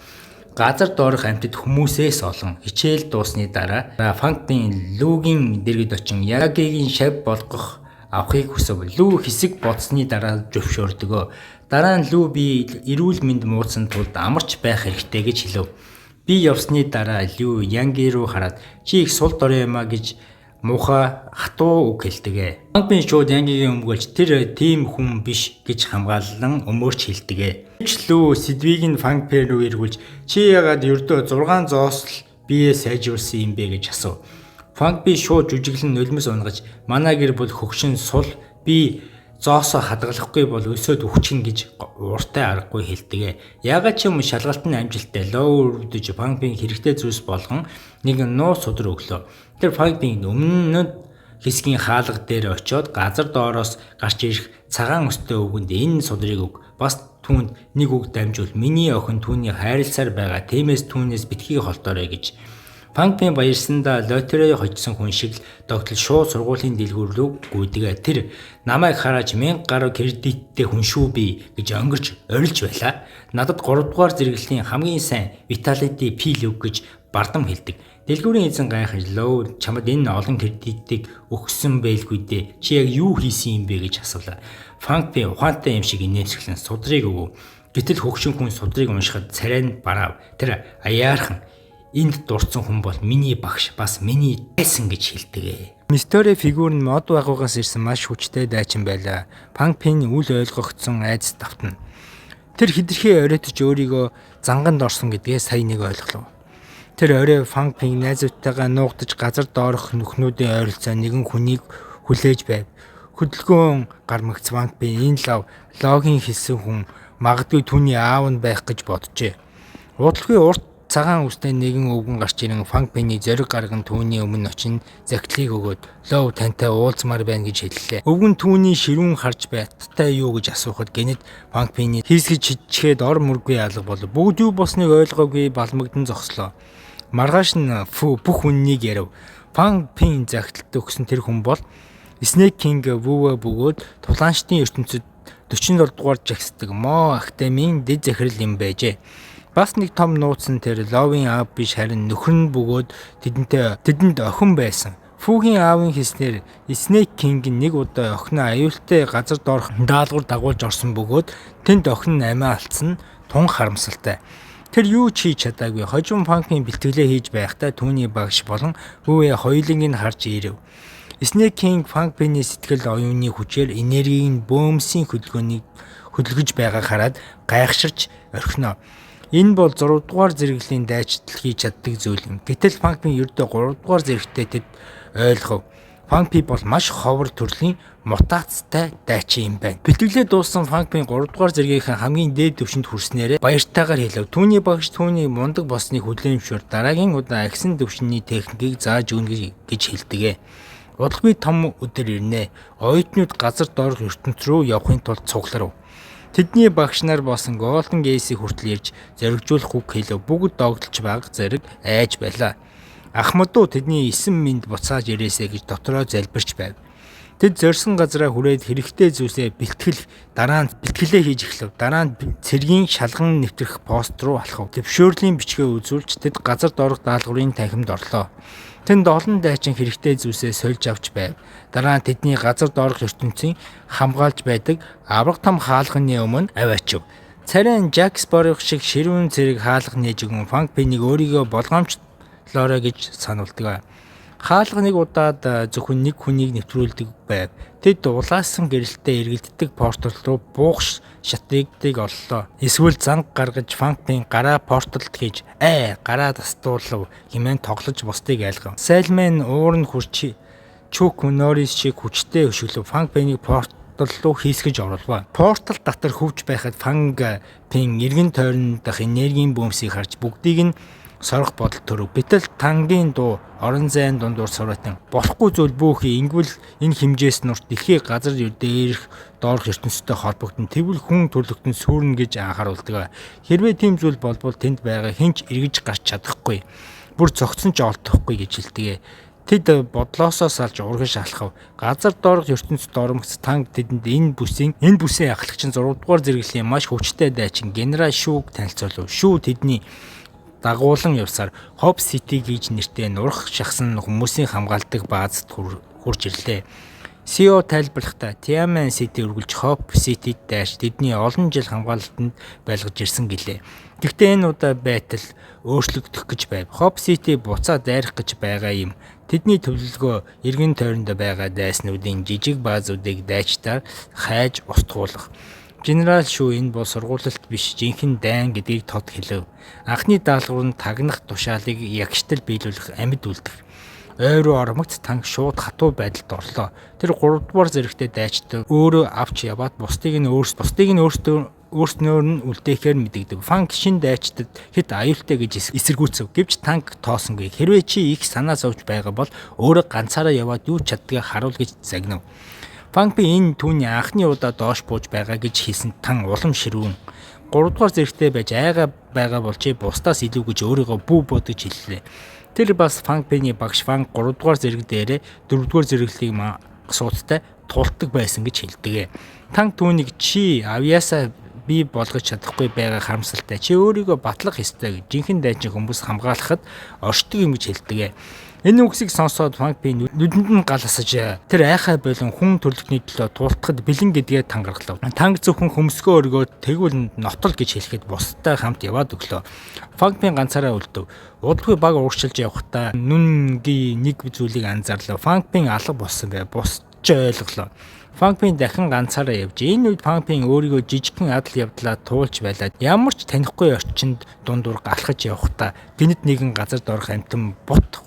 Газар доорх амьтад хүмүүсээс олон хичээл дуусны дараа Фанкийн Лүгийн дэргэд очин Ягигийн шав болгох авахыг хүсэв. Лүү хэсэг бодсны дараа зөвшөөрдөгөө. Дараа нь Лүү би эрүүл мэнд муудсан тулд амарч байх хэрэгтэй гэж хэлэв. Би явсны дараа Лүү Янги руу хараад чи их сул дорой юм а гэж муухай хатуу үг хэлдэг. Фанкпин шууд Янгигийн өмгөөлж тэр тийм хүн биш гэж хамгаалан өмөөрч хэлдэг. Лүү сэдвийг нь Фанкпин рүү эргүүлж чи яагаад ердөө 6 зоос бие сайжруулсан юм бэ гэж асуув. Фанкпин шууд жүжиглэн нулимс унгаж манай гэр бүл хөгшин сул би зоосоо хадгалахгүй бол өсөөд үхчихнэ гэж ууртай аргагүй хэлдэг. Яагаад ч юм шалгалт нь амжилттай. Лоу өрөвдөж Фанкпин хэрэгтэй зүйлс болгон нэг нууц судар өглөө. Тэр Фанкпин өмнө нь хэсгийн хаалга дээр очиод газар доороос гарч ирэх цагаан өстэй өвгөнд энэ судрыг өг. Бас түүнд нэг үг дамжуул. Миний охин түүний хайрласаар байгаа. Тиймээс түүнээс битгий холдоорой гэж. Фанкпин баярсандаа лотерей хожсон хүн шиг л догтол шууд сургуулийн дэлгүүр рүү гүйдэг. Тэр намайг хараач 1000 гаруй кредиттэй хүн шүү би гэж өнгөрч орилж байлаа. Надад 3 дугаар зэрэглэлийн хамгийн сайн Vitality Pill өг гэж бардам хэлдэг. Дэлгүүрийн эзэн гайхаж Лоу чамд энэ олон кредитийг өгсөн байлгүй дээ. Чи яг юу хийсэн юм бэ гэж асуулаа. Фанкпин ухаантай юм шиг инээмсэглэн судрыг өгөв. Гэтэл хөгшин хүн судрыг уншихад царай нь бараав. Тэр аяархан энд дурдсан хүн бол миний багш бас миний тайсан гэж хэлдэг. Мистери фигүр нь мод байгуугаас ирсэн маш хүчтэй дайчин байлаа. Панкпин үл ойлгогдсон айдас давтна. Тэр хэтэрхий оройтож өөрийгөө занганд орсон гэдгээ сая нэг ойлголоо. Тэр орой Фанкпин найзуудтайгаа нуугдаж газар доорх нүхнүүдийн ойролцоо нэгэн хүнийг хүлээж байв. Хөдөлгөөн гармагц Фанкпин энэ лав логийн хэлсэн хүн магадгүй түүний аав нь байх гэж боджээ. Удалгүй урт цагаан үстэй нэгэн өвгөн гарч ирэн Фанкпины зориг гарган түүний өмнө очин захидлыг өгөөд Лоу тантай уулзмаар байна гэж хэллээ. Өвгөн түүний ширүүн харж байттай юу гэж асуухад гэнэт Фанкпины хийсгэж хичгээд ор мөргүй алга болов. Бүгд юу болсныг ойлгоогүй балмагдан зогслоо. Маргааш нь Фү бүх үннийг ярив. Фанкпин захидалд өгсөн тэр хүн бол Snake King Вүвэ бөгөөд тулаанчдын ертөнцид 47 дугаар жагсдаг Мо Академийн дэд захирал юм байжээ. Бас нэг том нууц нь тэр Ловын аав биш харин нөхөр нь бөгөөд тэдэнд охин байсан. Фүгийн аавын хэлснээр Snake King нэг удаа охиноо аюултай газар доорх даалгавар дагуулж орсон бөгөөд тэнд охин нь амиа алдсан нь тун харамсалтай. Тэр юу ч хийж чадаагүй. Хожим Фанкийн бэлтгэлээ хийж байхдаа түүний багш болон Вүвэ хоёуланг нь харж ирэв. Snake King Фанкпины сэтгэл оюуны хүчээр энергийн бөөмсийн хөдөлгөөнийг хөдөлгөж байгааг хараад гайхширч орхино. Энэ бол 6 дугаар зэрэглэлийн дайчдал хийж чаддаг зүйл юм. Гэтэл Фанкпин ердөө 3 дугаар зэрэгтэй тэд ойлгов. Фанкпи бол маш ховор төрлийн мутацтай дайчин юм байна. Бэлтгэлээ дууссан Фанкпин 3 дугаар зэргийнхэн хамгийн дээд түвшинд хүрснээрээ баяртайгаар хэлэв. Түүний багш түүний мундаг болсныг хүлээн зөвшөөр дараагийн удаа агсан түвшний техникийг зааж өгнө гэж хэлдэг. Удалгүй том өдөр ирнэ. Оюутнууд газар доорх ертөнц рүү явахын тулд цугларв. Тэдний багш нар болсон Golden Gaze-ийг хүртэл ирж зоригжуулах үг хэлэв. Бүгд догдолж баг зэрэг айж байлаа. Ахмадуу тэдний 9 минь буцааж ирээсэй гэж дотроо залбирч байв. Тэд зорьсон газраа хүрээд хэрэгтэй зүйлсээ бэлтгэл дараа нь бэлтгэлээ хийж эхлэв. Дараа нь цэргийн шалган нэвтрэх пост руу алхав. Төвшөөрлийн бичгээ үзүүлж тэд газар доорх даалгаврын танхимд орлоо. Тэнд олон дайчин хэрэгтэй зүйлсээ сольж авч байв. Дараа нь тэдний газар доорх ертөнцийн хамгаалж байдаг авраг том хаалганы өмнө аваачив. Царай нь Жак Спарроу шиг ширүүн цэрэг хаалга нээж өгөн Фанкпинийг өөрийгөө болгоомжлоорой гэж сануулдаг. Хаалга нэг удаад зөвхөн нэг хүнийг нэвтрүүлдэг байв. Тэд улаасан гэрэлтэй эргэлддэг портал руу буух шатыг оллоо. Эсвэл занг гаргаж Фанкпин гараа порталд хийж гараа тастуулав хэмээн тоглож бусдыг айлгав. Сайлмен уур нь хүрч Чук Норрис шиг хүчтэй өшөглөв. Фанкпинийг портал Портал руу хийсгэж оруулав. Портал дотор хөвж байхад Фанг Пин эргэн тойрон дах энергийн бөмсийг харж бүгдийг нь сорох бодол төрөв. Гэтэл Тангийн дуу орон зайн дундуур сурайтан болохгүй зүйл бөөхий ингэвэл энэ хэмжээс нурт дэлхий газар дээрх доорх ертөнцтэй холбогдсон. Тэгвэл хүн төрлөختөн сүрнэ гэж анхааруулдаг. Хэрвээ тийм зүйл болбол тэнд байгаа хэн ч эргэж гарч чадахгүй. Бүр цогцсон ч олдохгүй гэж хэлдэг. Тэд бодлоосоо салж урагш алхав. Газар доорх ертөнцид оромгц Танг тэдэнд энэ бүсийн ахлагч нь 6 дугаар зэрэглэлийн маш хүчтэй дайчин генерал Шүүг танилцуулав. Шүү тэдний дагуулан явсаар Hope City гэж нэртэй нурах шахсан хүмүүсийн хамгаалдаг баазад хүрч ирлээ. CEO тайлбарлахдаа Tianmen City үргэлж Hope City-д дайрч тэдний олон жил хамгаалалтанд байлгаж ирсэн гэлээ. Гэхдээ энэ удаа байтал өөрчлөгдөх гэж байв. Hope City буцаа дайрах гэж байгаа юм. Тэдний төлөвлөгөө эргэн тойронд байгаа дайснуудын жижиг баазуудыг дайчдаар хайж устгуулах. Генерал Шүү энэ бол сургуулилт биш, жинхэнэ дайн гэдгийг тод хэлэв. Анхны даалгавар нь тагнах тушаалыг ягштал биелүүлэх амьд үлдэх. Ой руу ормогц Танг шууд хатуу байдалд орлоо. Тэр 3 дугаар зэрэгтэй дайчтай өөрөө авч яваад бусдыг нь өөрснөөр нь үлдээхээр мэдэгдэв. Фанг шинэ дайчдад хэт аюултай гэж эсэргүүцэв. Гэвч Танг тоосонгүй. Хэрвээ чи их санаа зовж байгаа бол өөрөө ганцаараа яваад юу ч чаддгийг харуул гэж загнав. Фанг би энэ түүний анхны удаа доош бууж байгаа гэж хэлсэн Тан улам ширүүн. 3 дугаар зэрэгтэй байж айгаа байгаа бол чи бусдаас илүү гэж өөрийгөө бүү бодож хэллээ. Тэр бас Фанг Пэний багш Фанг 3 дугаар зэрэг дээрээ 4 дугаар зэрэглэлийг мансуудтай тултдаг байсан гэж хэлдэг. Танг түүнийг чи авьяасаа бий болгож чадахгүй байгаа харамсалтай. Чи өөрийгөө батлах ёстой гэж жинхэнэ дайчин хүмүүс хамгаалахад оршдог юм гэж хэлдэг. Энэ үгсийг сонсоод Фанг Пи нүдэнд нь гал асаж тэр айхай болон хүн төрлөختний төлөө туултахад бэлэн гэдгээ тангаргалав. Танг зөвхөн хөмсгөө өргөөд тэгвэл нотол гэж хэлэхэд бусдтай хамт яваад өглөө. Фанг Пи ганцаараа үлдэв. Удалгүй баг урагшилж явахдаа нүнгийн нэг зүйлийг анзаарлаа. Фанг Пин алга болсон бай. Бус ч ойлголоо. Фанг Пин дахин ганцаараа явж. Энэ үед Фанг Пин өөрийгөө жижигхэн адал явдлаа туулж байлаа. Ямар ч танихгүй орчинд дундуур галхаж явахдаа гэнэт нэгэн газар доорх амьтан бут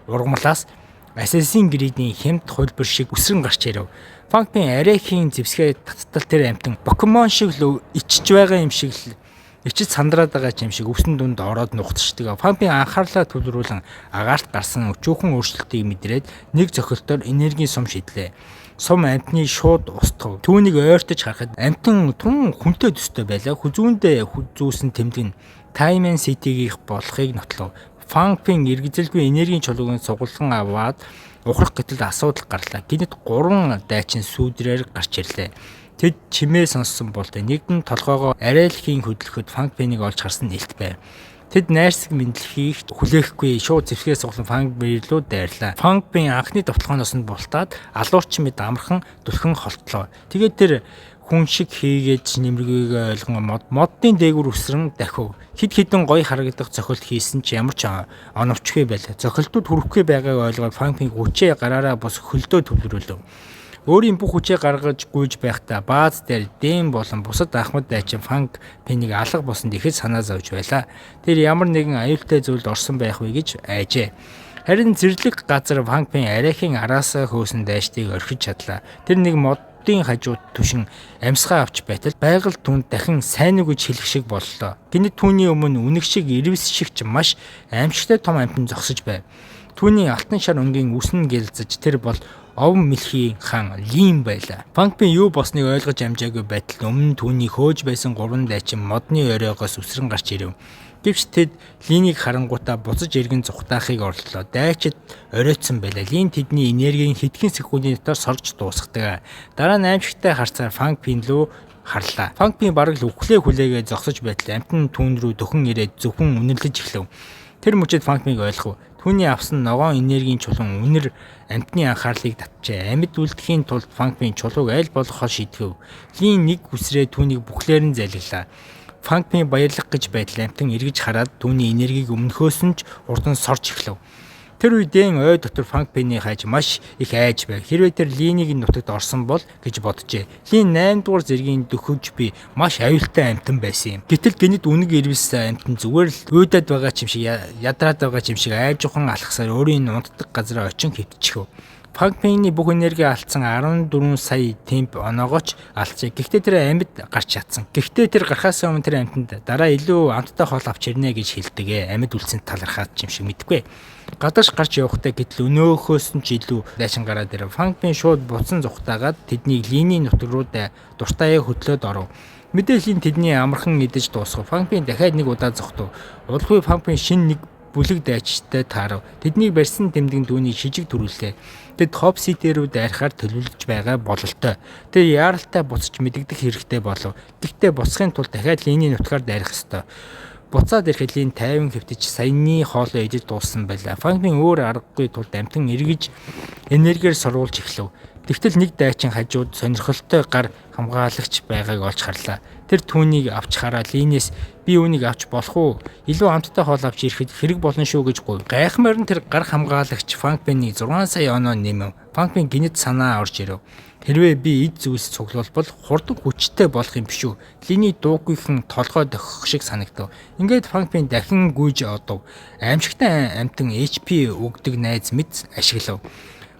ургамлаас Assassin's Creed-ийн хямд хувилбар шиг үсрэн гарч ирэв. Фанг Пин арайхийн зэвсгээ таттал тэр амьтан Покемон шиг л ичж байгаа юм шиг л ичиж сандраад байгаа юм шиг өвсөн дунд ороод нухацдаг. Фанг Пин анхаарлаа төвлөрүүлэн агаарт гарсан өчүүхэн өөрчлөлтийг мэдрээд нэг цохилтоор энергийн сум шидлээ. Сум амьтныг шууд устгав. Түүнийг ойртож харахад амьтан тун хүнтэй төстэй байлаа. Хүзүүндээ зүүсэн тэмдэг нь Таймен City-гийнх болохыг нотлов. Фанг Пин эргэзэлгүй энергийн чулууг сугалан аваад ухрах гэтэл асуудал гарлаа. Гэнэт гурван дайчин сүүдрээр гарч ирлээ. Тэд чимээ сонссон бол нэгд нь толгойгоо арай л хийн хөдлөхөд Фанг Пинийг олж харсан нь илт байв. Тэд найрсаг мэдлэхийг хүлээхгүй шууд зэвсгээ суглан Фанг Пин рүү дайрлаа. Фанг Пин анхны довтолгооноос нь бултаад алуурчин мэт амархан түлхэн холтлоо. Тэгээд тэр хүн шиг хийгээд нэмэргийг ойлгон модын дээгүүр үсрэн дахив. Хэд хэдэн гоё харагдах цохилт хийсэн ч ямар ч оновчгүй байлаа. Цохилтууд хүрэхгүй байгааг ойлгоод Фанг Пин хүчээ гараараа бус хөлдөө төвлөрүүлв. Өөрийн бүх хүчээ гаргаж гүйж байхдаа бааз дээр дэм болон бусад ахмад дайчин Фанг Пинийг алга болсон ихэд санаа зовж байлаа. Тэр ямар нэгэн аюултай зүйлд орсон байх вэ гэж айжээ. Харин зэрлэг газар Фанг Пин арайхийн араасаа хөөсөн дайчдыг орхиж чадлаа. Тэр нэг модын хажууд түшин амьсгаа авч байтал байгаль түүнд дахин сайн уу гэж хэлэх шиг боллоо. Гэнэт түүний өмнө үнэг шиг ирвэс шиг ч маш аимшигтай том амьтан зогсож байв. Түүний алтан шар өнгийн үсэн гэлзэж тэр бол Овон мэлхийн хаан Лин байлаа. Фанг Пин юу болсныг ойлгож амжаагүй байтал өмнө түүний хөөж байсан гурван дайчин модны оройгоос үсрэн гарч ирэв. Гэвч тэд Линийг харангуутаа буцаж эргэн зугтаахыг орлоо. Дайчид оройтсон байлаа. Лин тэдний энергийг хэдхэн секундын дотор сорж дуусгадаг. Дараа нь аимшигтай харцаар Фанг Пин лүү харлаа. Фанг Пин бараг л үхлээ хүлээгээ зогсож байтал амьтан түүн рүү дөхөн ирээд зөвхөн үнэрлэж эхлэв. Тэр мөчид Фанг Пинг ойлгов. Түүний авсан ногоон энергийн чулуун үнэр амьтны анхаарлыг татжээ. Амьд үлдэхийн тулд Фанг Пин чулууг аль болох хол шидэв. Лин нэг үсрээ түүнийг бүхлээр нь залгилаа. Фанг Пин баярлах гэж байтал амьтан эргэж хараад түүний энергийг өмнөхөөс нь ч хурдан сорж эхлэв. Тэр үед Дэн ой дотор Фанг Пиний хайж маш их айж байв. Хэрвээ тэр Линийг нутагт орсон бол гэж боджээ. Лин 8 дугаар зэргийн дөхөж би маш аюултай амьтан байсан юм. Гэтэл гэнэт үнэг ирвэс амьтан зүгээр л уйдаад байгаа ч юм шиг, ядраад байгаа ч юм шиг айжуухан алхасаар өөрийн унтдаг газараа очин хэвтчихв. Фанг Пинний бүх энерги алдсан 14 сая темп оноогооч алджээ. Гэхдээ тэр амьд гарч чадсан. Гэхдээ тэр гарахаас өмнө тэр амьтанд дараа илүү амттай хоол авч ирнэ гэж хэлдэг. Амьд үлдсэн талархаад юм шиг мэдэхгүй. Гадагш гарч явахдаа гэтэл өнөөхөөс нь ч илүү дайчин гараад ирэв. Фанг Пин шууд буцан зугтаагаад тэднийг линий нутаг руу дуртаяа хөдлөөд оров. Мэдээллийн тэдний амархан идэж дуусгав. Фанг Пин дахиад нэг удаа зогтов. Удалгүй Фанг Пин шинэ нэг бүлэг дайчтай таарав. Тэднийг барьсан тэмдэг нь түүнийг шижиг төрүүллээ. Тэд Хоп Сити рүү дайрахаар төлөвлөж байгаа бололтой. Тэр яаралтай буцаж мэдэгдэх хэрэгтэй болов. Гэхдээ буцахын тулд дахиад линий нутгаар дайрах ёстой. Буцаад ирэхэд Лин 50 хэвтэж саяны хоолоо идэж дууссан байлаа. Фанг Пин өөр аргагүй тулд амьтан эргэж энергиэр сорвуулж эхлэв. Тэгтэл нэг дайчин хажууд сонирхолтой гар хамгаалагч байгааг олж харлаа. Тэр түүнийг авч хараа Линээс би үүнийг авч болох уу? Илүү амттай хоол авч ирэхэд хэрэг болно шүү гэж гуйв. Гайхмаар нь тэр гар хамгаалагч Фанг Пиний 6 сая оноо нэмэв. Фанг Пин гэнэт санаа орж ирэв. Хэрвээ би эд зүйлс цуглуулбал хурдан хүчтэй болох юм биш үү? Линий дуугүйхэн толгой дохих шиг санагдав. Ингээд Фанг Пин дахин гүйж одов. Аимшигтай амтан HP өгдөг найз мэд ашиглав.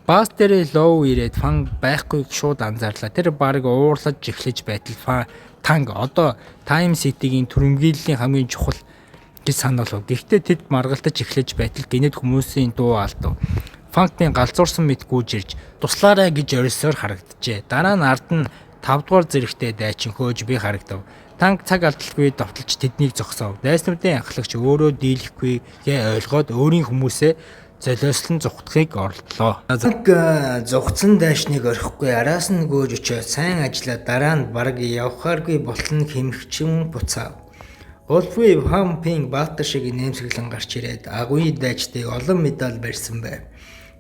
Баас дээрээ Лоу ирээд Фанг байхгүйг шууд анзаарлаа. Тэр бараг уурлаж эхлэж байтал Танг одоо Time City-гийн түрэмгийллийн хамгийн чухал гэж сануулв. Гэхдээ тэд маргалтаж эхлэж байтал гэнэт хүмүүсийн дуу алдав. Фангтын галзуурсан мэт гүйж ирж туслаарай гэж орилсоор харагджээ. Дараа нь ард нь 5 дугаар зэрэгтэй дайчин хөөж би харагдав. Танг цаг алдалгүй довтолж тэднийг зогсоов. Дайснуудын анхлагч өөрөө дийлэхгүй гээ ойлгоод өөрийн хүмүүсээ золиослон зугтахыг оролдлоо. Танг зугтсан дайчныг орхихгүй араас нь гүйж очиод сайн ажиллаа дараа нь бараг явхааргүй болтол нь хэмхчин буцаав. Улбгүй Фан Пин баатар шиг нэмсэглэн гарч ирээд агуйн дайчдыг олон медаль барьсан байв.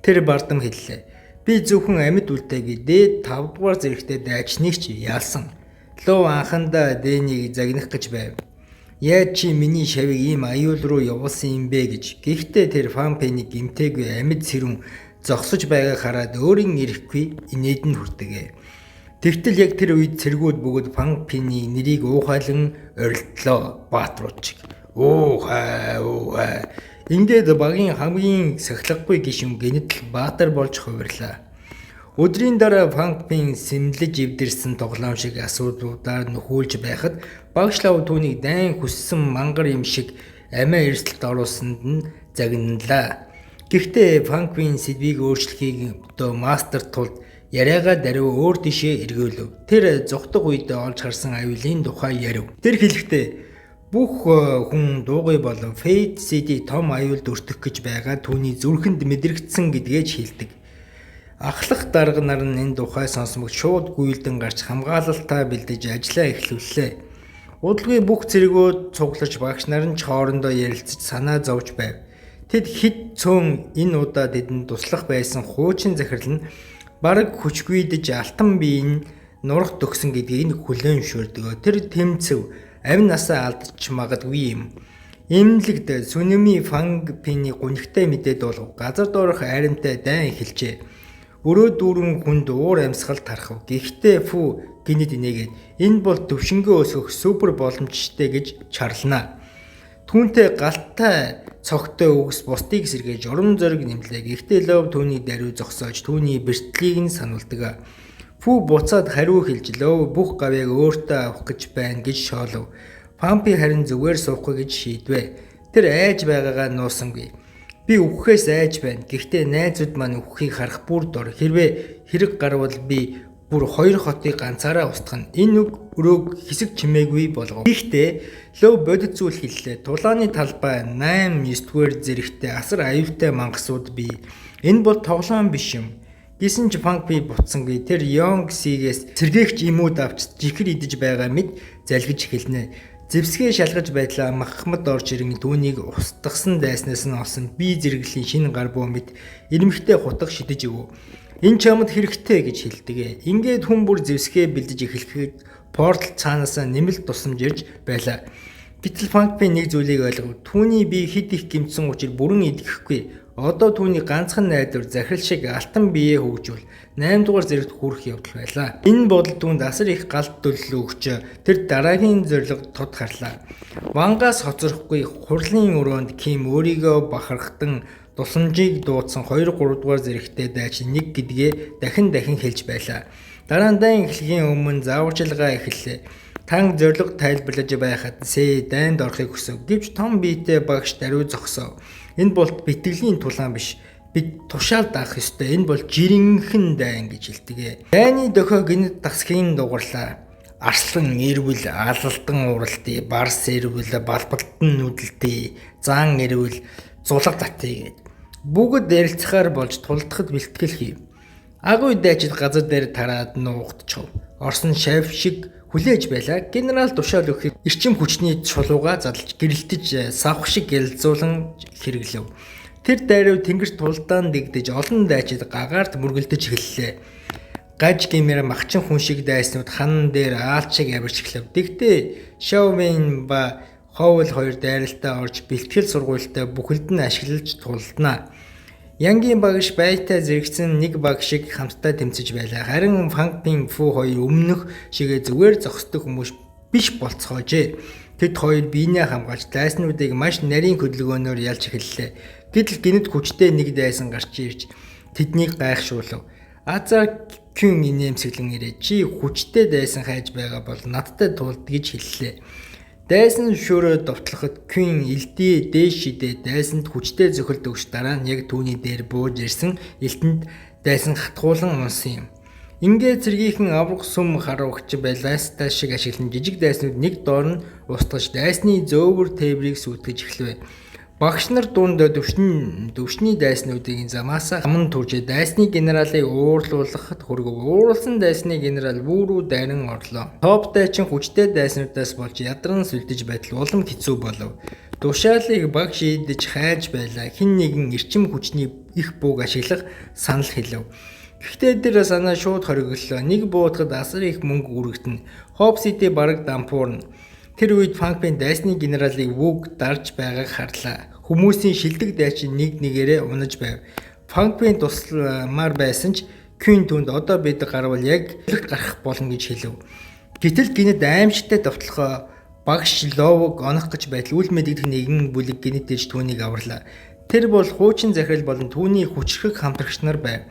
Тэр бардам хэллээ. Би зөвхөн амьд үлдээгүй дээд 5 дугаар зэрэгтэй дайчныг ч ялсан. Луу анхандаа Дэнийг загнах гэж байв. Яаж чи миний шавийг ийм аюул руу явуулсан юм бэ гэж. Гэхдээ тэр Фан Пинийг гэмтээгүй амьд сэрүүн зогсож байгааг хараад өөрийн ирэхгүй инээд нь хүртэгэ. Тэгтэл яг тэр үед цэргүүд бүгд Фан Пиний нэрийг уухайлан орилдлоо баатрууд чиг. Уухай уухай. Ингээд багийн хамгийн сахилгагүй гишүүн гэнэт л баатар болж хувирлаа. Өдрийн дараа Фанг Пин сэмлэж эвдэрсэн тоглоом шиг асуудлуудаар нөхүүлж байхад багш Лав түүнийг дайн хүссэн мангар юм шиг амиа эрсдэлд оруулсанд нь загналаа. Гэхдээ Фанг Пин сэдвийг өөрчлөхийг одоо мастер тулд яриагаа даруй өөр тишээ эргүүлв. Тэр зугтах үед олж харсан аюулын тухай ярив. Тэр хэлэхдээ бүх хүн дуугүй болон Fate City том аюулд өртөх гэж байгаа түүний зүрхэнд мэдрэгдсэн гэдгээ ч хэлдэг. Ахлах дарга нар нь энэ тухай сонсомог шууд гүйлдэн гарч хамгаалалтаа бэлдэж ажлаа эхлүүллээ. Удалгүй бүх цэргүүд цугларч багш нар нь ч хоорондоо ярилцаж санаа зовж байв. Тэд хэд цөөн энэ удаа тэдэнд туслах байсан хуучин захирал нь бараг хүчгүйдэж алтан бие нь нурах төгсөн гэдгийг нь хүлээн зөвшөөрдөг. Тэр тэмцэв амь насаа алдчих магадгүй юм. Эмнэлэгт Сүнүми Фанг Пиний гунигтай мэдээд болов. Газар доорх айрамтай дайн эхэлжээ. Өрөө дүүрэн хүнд уур амьсгал тархав. Гэхдээ Фу гэнэт инээгээд энэ бол төвшөнгөө өсгөх супер боломжтой гэж чарлана. Түүнтэй галтай цогтой үгс бусдыг сэргээж урам зориг нэмлээ. Гэхдээ Лов түүний даруй зогсоож түүний бэртлийг нь сануулдаг. Фу буцаад хариу хэлж Лов бүх гавьяаг өөртөө авах гэж байна гэж шоолов. Пампи харин зүгээр суухгүй гэж шийдвэ. Тэр айж байгаагаа нуусангүй. Би үхэхээс айж байна. Гэхдээ найзууд маань үхэхийг харах бүр дор. Хэрвээ хэрэг гарвал би бүр хоёр хотыг ганцаараа устгана. Энэ үг өрөөг хэсэг чимээгүй болгов. Гэхдээ Лов бодит зүйл хэллээ. Тулааны талбай 8 9 дугаар зэрэгтэй асар аюултай мангасууд бий. Энэ бол тоглоом биш юм. Гэсэн ч Фанг Би буцсангүй. Тэр Йонг Сигээс сэргээгч имүүд авч жихэр идэж байгаа мэд залгиж эхэлнэ. Зэвсгээ шалгаж байдлаа Махмад орж ирэн түүнийг устгасан дайснаас нь олсон бие зэрэглэлийн шинэ гар буу мэт ирмэгтэй хутга шидэж өгөв. Энэ чамд хэрэгтэй гэж хэлдэг. Ингээд хүн бүр зэвсгээ бэлдэж эхлэхэд портал цаанаасаа нэмэлт тусламж ирж байлаа. Гэтэл Фанг Би нэг зүйлийг ойлгов. Түүний бие хэд их гэмтсэн учир бүрэн идэхгүй. Одоо түүний ганцхан найдвар захирал шиг алтан биеэ хөгжүүл 8 дугаар зэрэгт хүрэх явдал байлаа. Энэ бодол түүнд асар их галт төллөө өгч тэр дараагийн зорилго тод харлаа. Вангаас хоцрохгүй хурлын өрөөнд Ким өөрийгөө бахархтан Тусламжийг дуудсан 2 3 дугаар зэрэгтэй дайчин 1 гэдгээ дахин дахин хэлж байлаа. Дараа нь дайн эхлэхийн өмнө зааварчилгаа эхэллээ. Тан зорилго тайлбарлаж байхад Сэ дайнд орохыг хүсэв. Гэвч том биетэй багш даруй зогсов. Энэ бол бэтгэлийн тулаан биш. Бид тушаал даах ёстой. Энэ бол жирэнхэн дайн гэж хэлдэг. Дайны дохио гэнэт дасгийн дугарлаа. Арслан ирвэл алалдан уралдъя, барс ирвэл балбалдан нүдэлдээ, заан ирвэл зулга татъя гэд. Бүгд ярилцахаар болж тулдахад бэлтгэл хийв. Агуй дайчид газар дээр тараад нуугдчихв. Орсон шавь шиг хүлээж байлаа. Генерал тушаал өгөхийг эрчим хүчний чулууга задлж гэрэлтэж савх шиг гялзуулан хэрэглэв. Тэр дайрав тэнгэрт тулдаан дэгдэж олон дайчид гагаарт мөргөлдөж эхэллээ. Гаж гэмээр махчин хүн шиг дайснууд хан дээр аалт шиг авирч эхлэв. Тэгтээ Шаомин ба Ховл хоёр дайралтаа орж бэлтгэл сургуультай бүхэлд нь ашиглаж тулдана. Янгийн багш байтай зэрэгцэн нэг баг шиг хамтдаа тэмцэж байлаа. Харин Фанг Пин Фу хоёр өмнөх шигээ зүгээр зогсдог хүмүүс биш болцоожээ. Тэд хоёр биенээ хамгаалж дайснуудыг маш нарийн хөдөлгөөнөөр ялж эхэллээ. Гэтэл гэнэт хүчтэй нэг дайсан гарч ирж тэднийг гайхшуулав. Азар Кюн инээмсэглэн ирээ. Чи хүчтэй дайсан хайж байгаа бол надтай тулд гэж хэллээ. Дайсан шөөрөө довтлоход Кюн элдээ дээш шидээ дайсанд хүчтэй зөхөлд өгч дараа нь яг түүний дээр бууж ирсэн элтэнд дайсан хатгуулан унсан юм. Ингээд цэргийнхэн аврах сүм харуугч байлаастай шиг ашиглан жижиг дайснууд нэг доор нь устгаж дайсны зөөвөр тээврийг сүйтгэж эхлэв. Багш нар дунд төвшний дайснуудыг замаасаа хаман турж дайсны генералыг уурлуулахад хүргэв. Уурлсан дайсны генерал бүрүү дайран орлоо. Топ дайчин хүчтэй дайснуудаас болж ядран сүлдэж байтал улам хэцүү болов. Тушаалыг багш идэж хайж байлаа. Хэн нэгэн эрчим хүчний их бууг ашиглах санал хэлэв. Гэхдээ тэр санаа шууд хориглолоо. Нэг буудахад асар их мөнгө үргэлтэнэ. Хоп Сити бараг дампуурна. Тэр үед Фанкпин дайсны генералыг вүг дарж байгааг харлаа. Хүмүүсийн шилдэг дайчин нэг нэгээрээ унаж байв. Фанкпин тусламаар байсан ч Кюн түнд одоо бид гарвал яг гарах болно гэж хэлэв. Гэтэл гэнэт аимшигтай довтлохоо багш Ловог онох гэж байтал үл мэдэгдэх нэгэн бүлэг гэнэт ирж түүнийг аварлаа. Тэр бол хуучин захирал болон түүний хүчрхэг хамтрагч нар байв.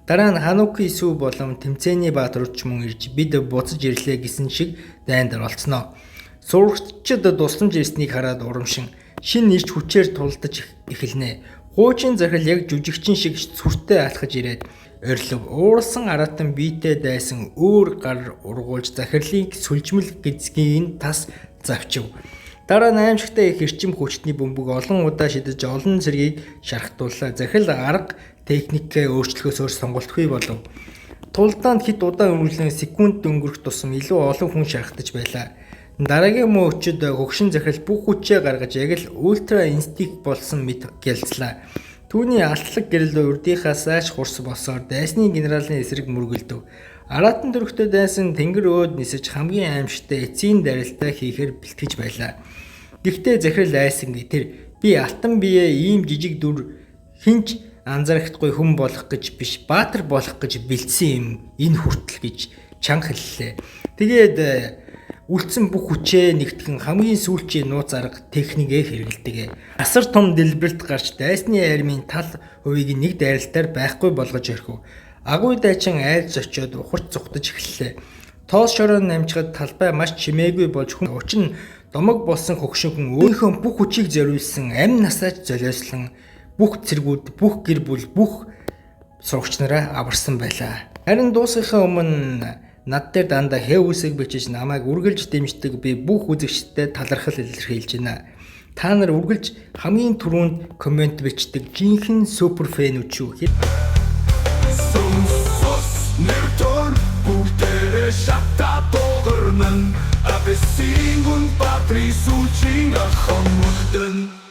Дараа нь Хануки Сүү болон тэмцээний бааtruуд ч мөн ирж бид буцаж ирлээ гэсэн шиг дайнд оролцсноо. Сурагчид тусламж ирснийг хараад урамшин шинэ ирч хүчээр тулдаж эхэлнэ. Хуучин захирал яг жүжигчин шиг сүртэй алхаж ирээд орилов. Уурсан араатан биетэй дайсан өөр гар ургуулж захирлыг сүлжмэл гэзгийг тас завчив. Дараа нь аимшигтай их эрчим хүчний бөмбөг олон удаа шидэж олон цэргийг шархтууллаа. Захирал арга техникээ өөрчлөхөөс өөр сонголтгүй болов. Тулдаанд хэд удаан үргэлжлэн секунд өнгөрөх тусам илүү олон хүн шархтаж байлаа. Дараагийн мөчид хөгшин захирал бүх хүчээ гаргаж яг л ультра инстинкт болсон мэт гялцлаа. Түүний алтлаг гэрэл урдынхаасаа ч хурц болсоор дайсны генералын эсрэг мөргөлдөв. Араатан төрөгтэй дайсан тэнгэр өөд нисэж хамгийн аимшигтай эцсийн дарилтаа хийхээр бэлтгэж байлаа. Гэхдээ захирал айсангүй тэр би алтан бие ийм жижиг дүр хинч анзаарахдаггүй хүн болох гэж биш баатар болох гэж бэлдсэн юм энэ хүртэл гэж чанга хэллээ. Тэгээд үлдсэн бүх хүчээ нэгтгэн хамгийн сүүлчийн нууц арга техникээ хэрэглэдэг. Асар том дэлбэрэлт гарч дайсны армийн тал хувийг нэг дайралтаар байхгүй болгож орхив. Агуй дайчин айлж очиод ухарч зүхтаж эхэллээ. Тоос шороо намжихад талбай маш чимээгүй болж хүн учир нь домог болсон хөгшин хүн өөрийнхөө бүх хүчийг зориулсан амь насаач золиослон бүх цэргүүд, бүх гэр бүл, бүх сурагч нараа аварсан байлаа. Харин дуусгахын өмнө над дээр дандаа хэв үсэг бичиж намайг үргэлж дэмждэг би бүх үзэгчдэд талархал илэрхийлж байна. Та нар үргэлж хамгийн түрүүнд коммент бичдэг жинхэнэ супер фэн үү шүү. Сүм сус нэр төр бүгдээрээ шатаа дуугарна. Абиссийн гүн Баатрын сүүлчийн ах хомдон.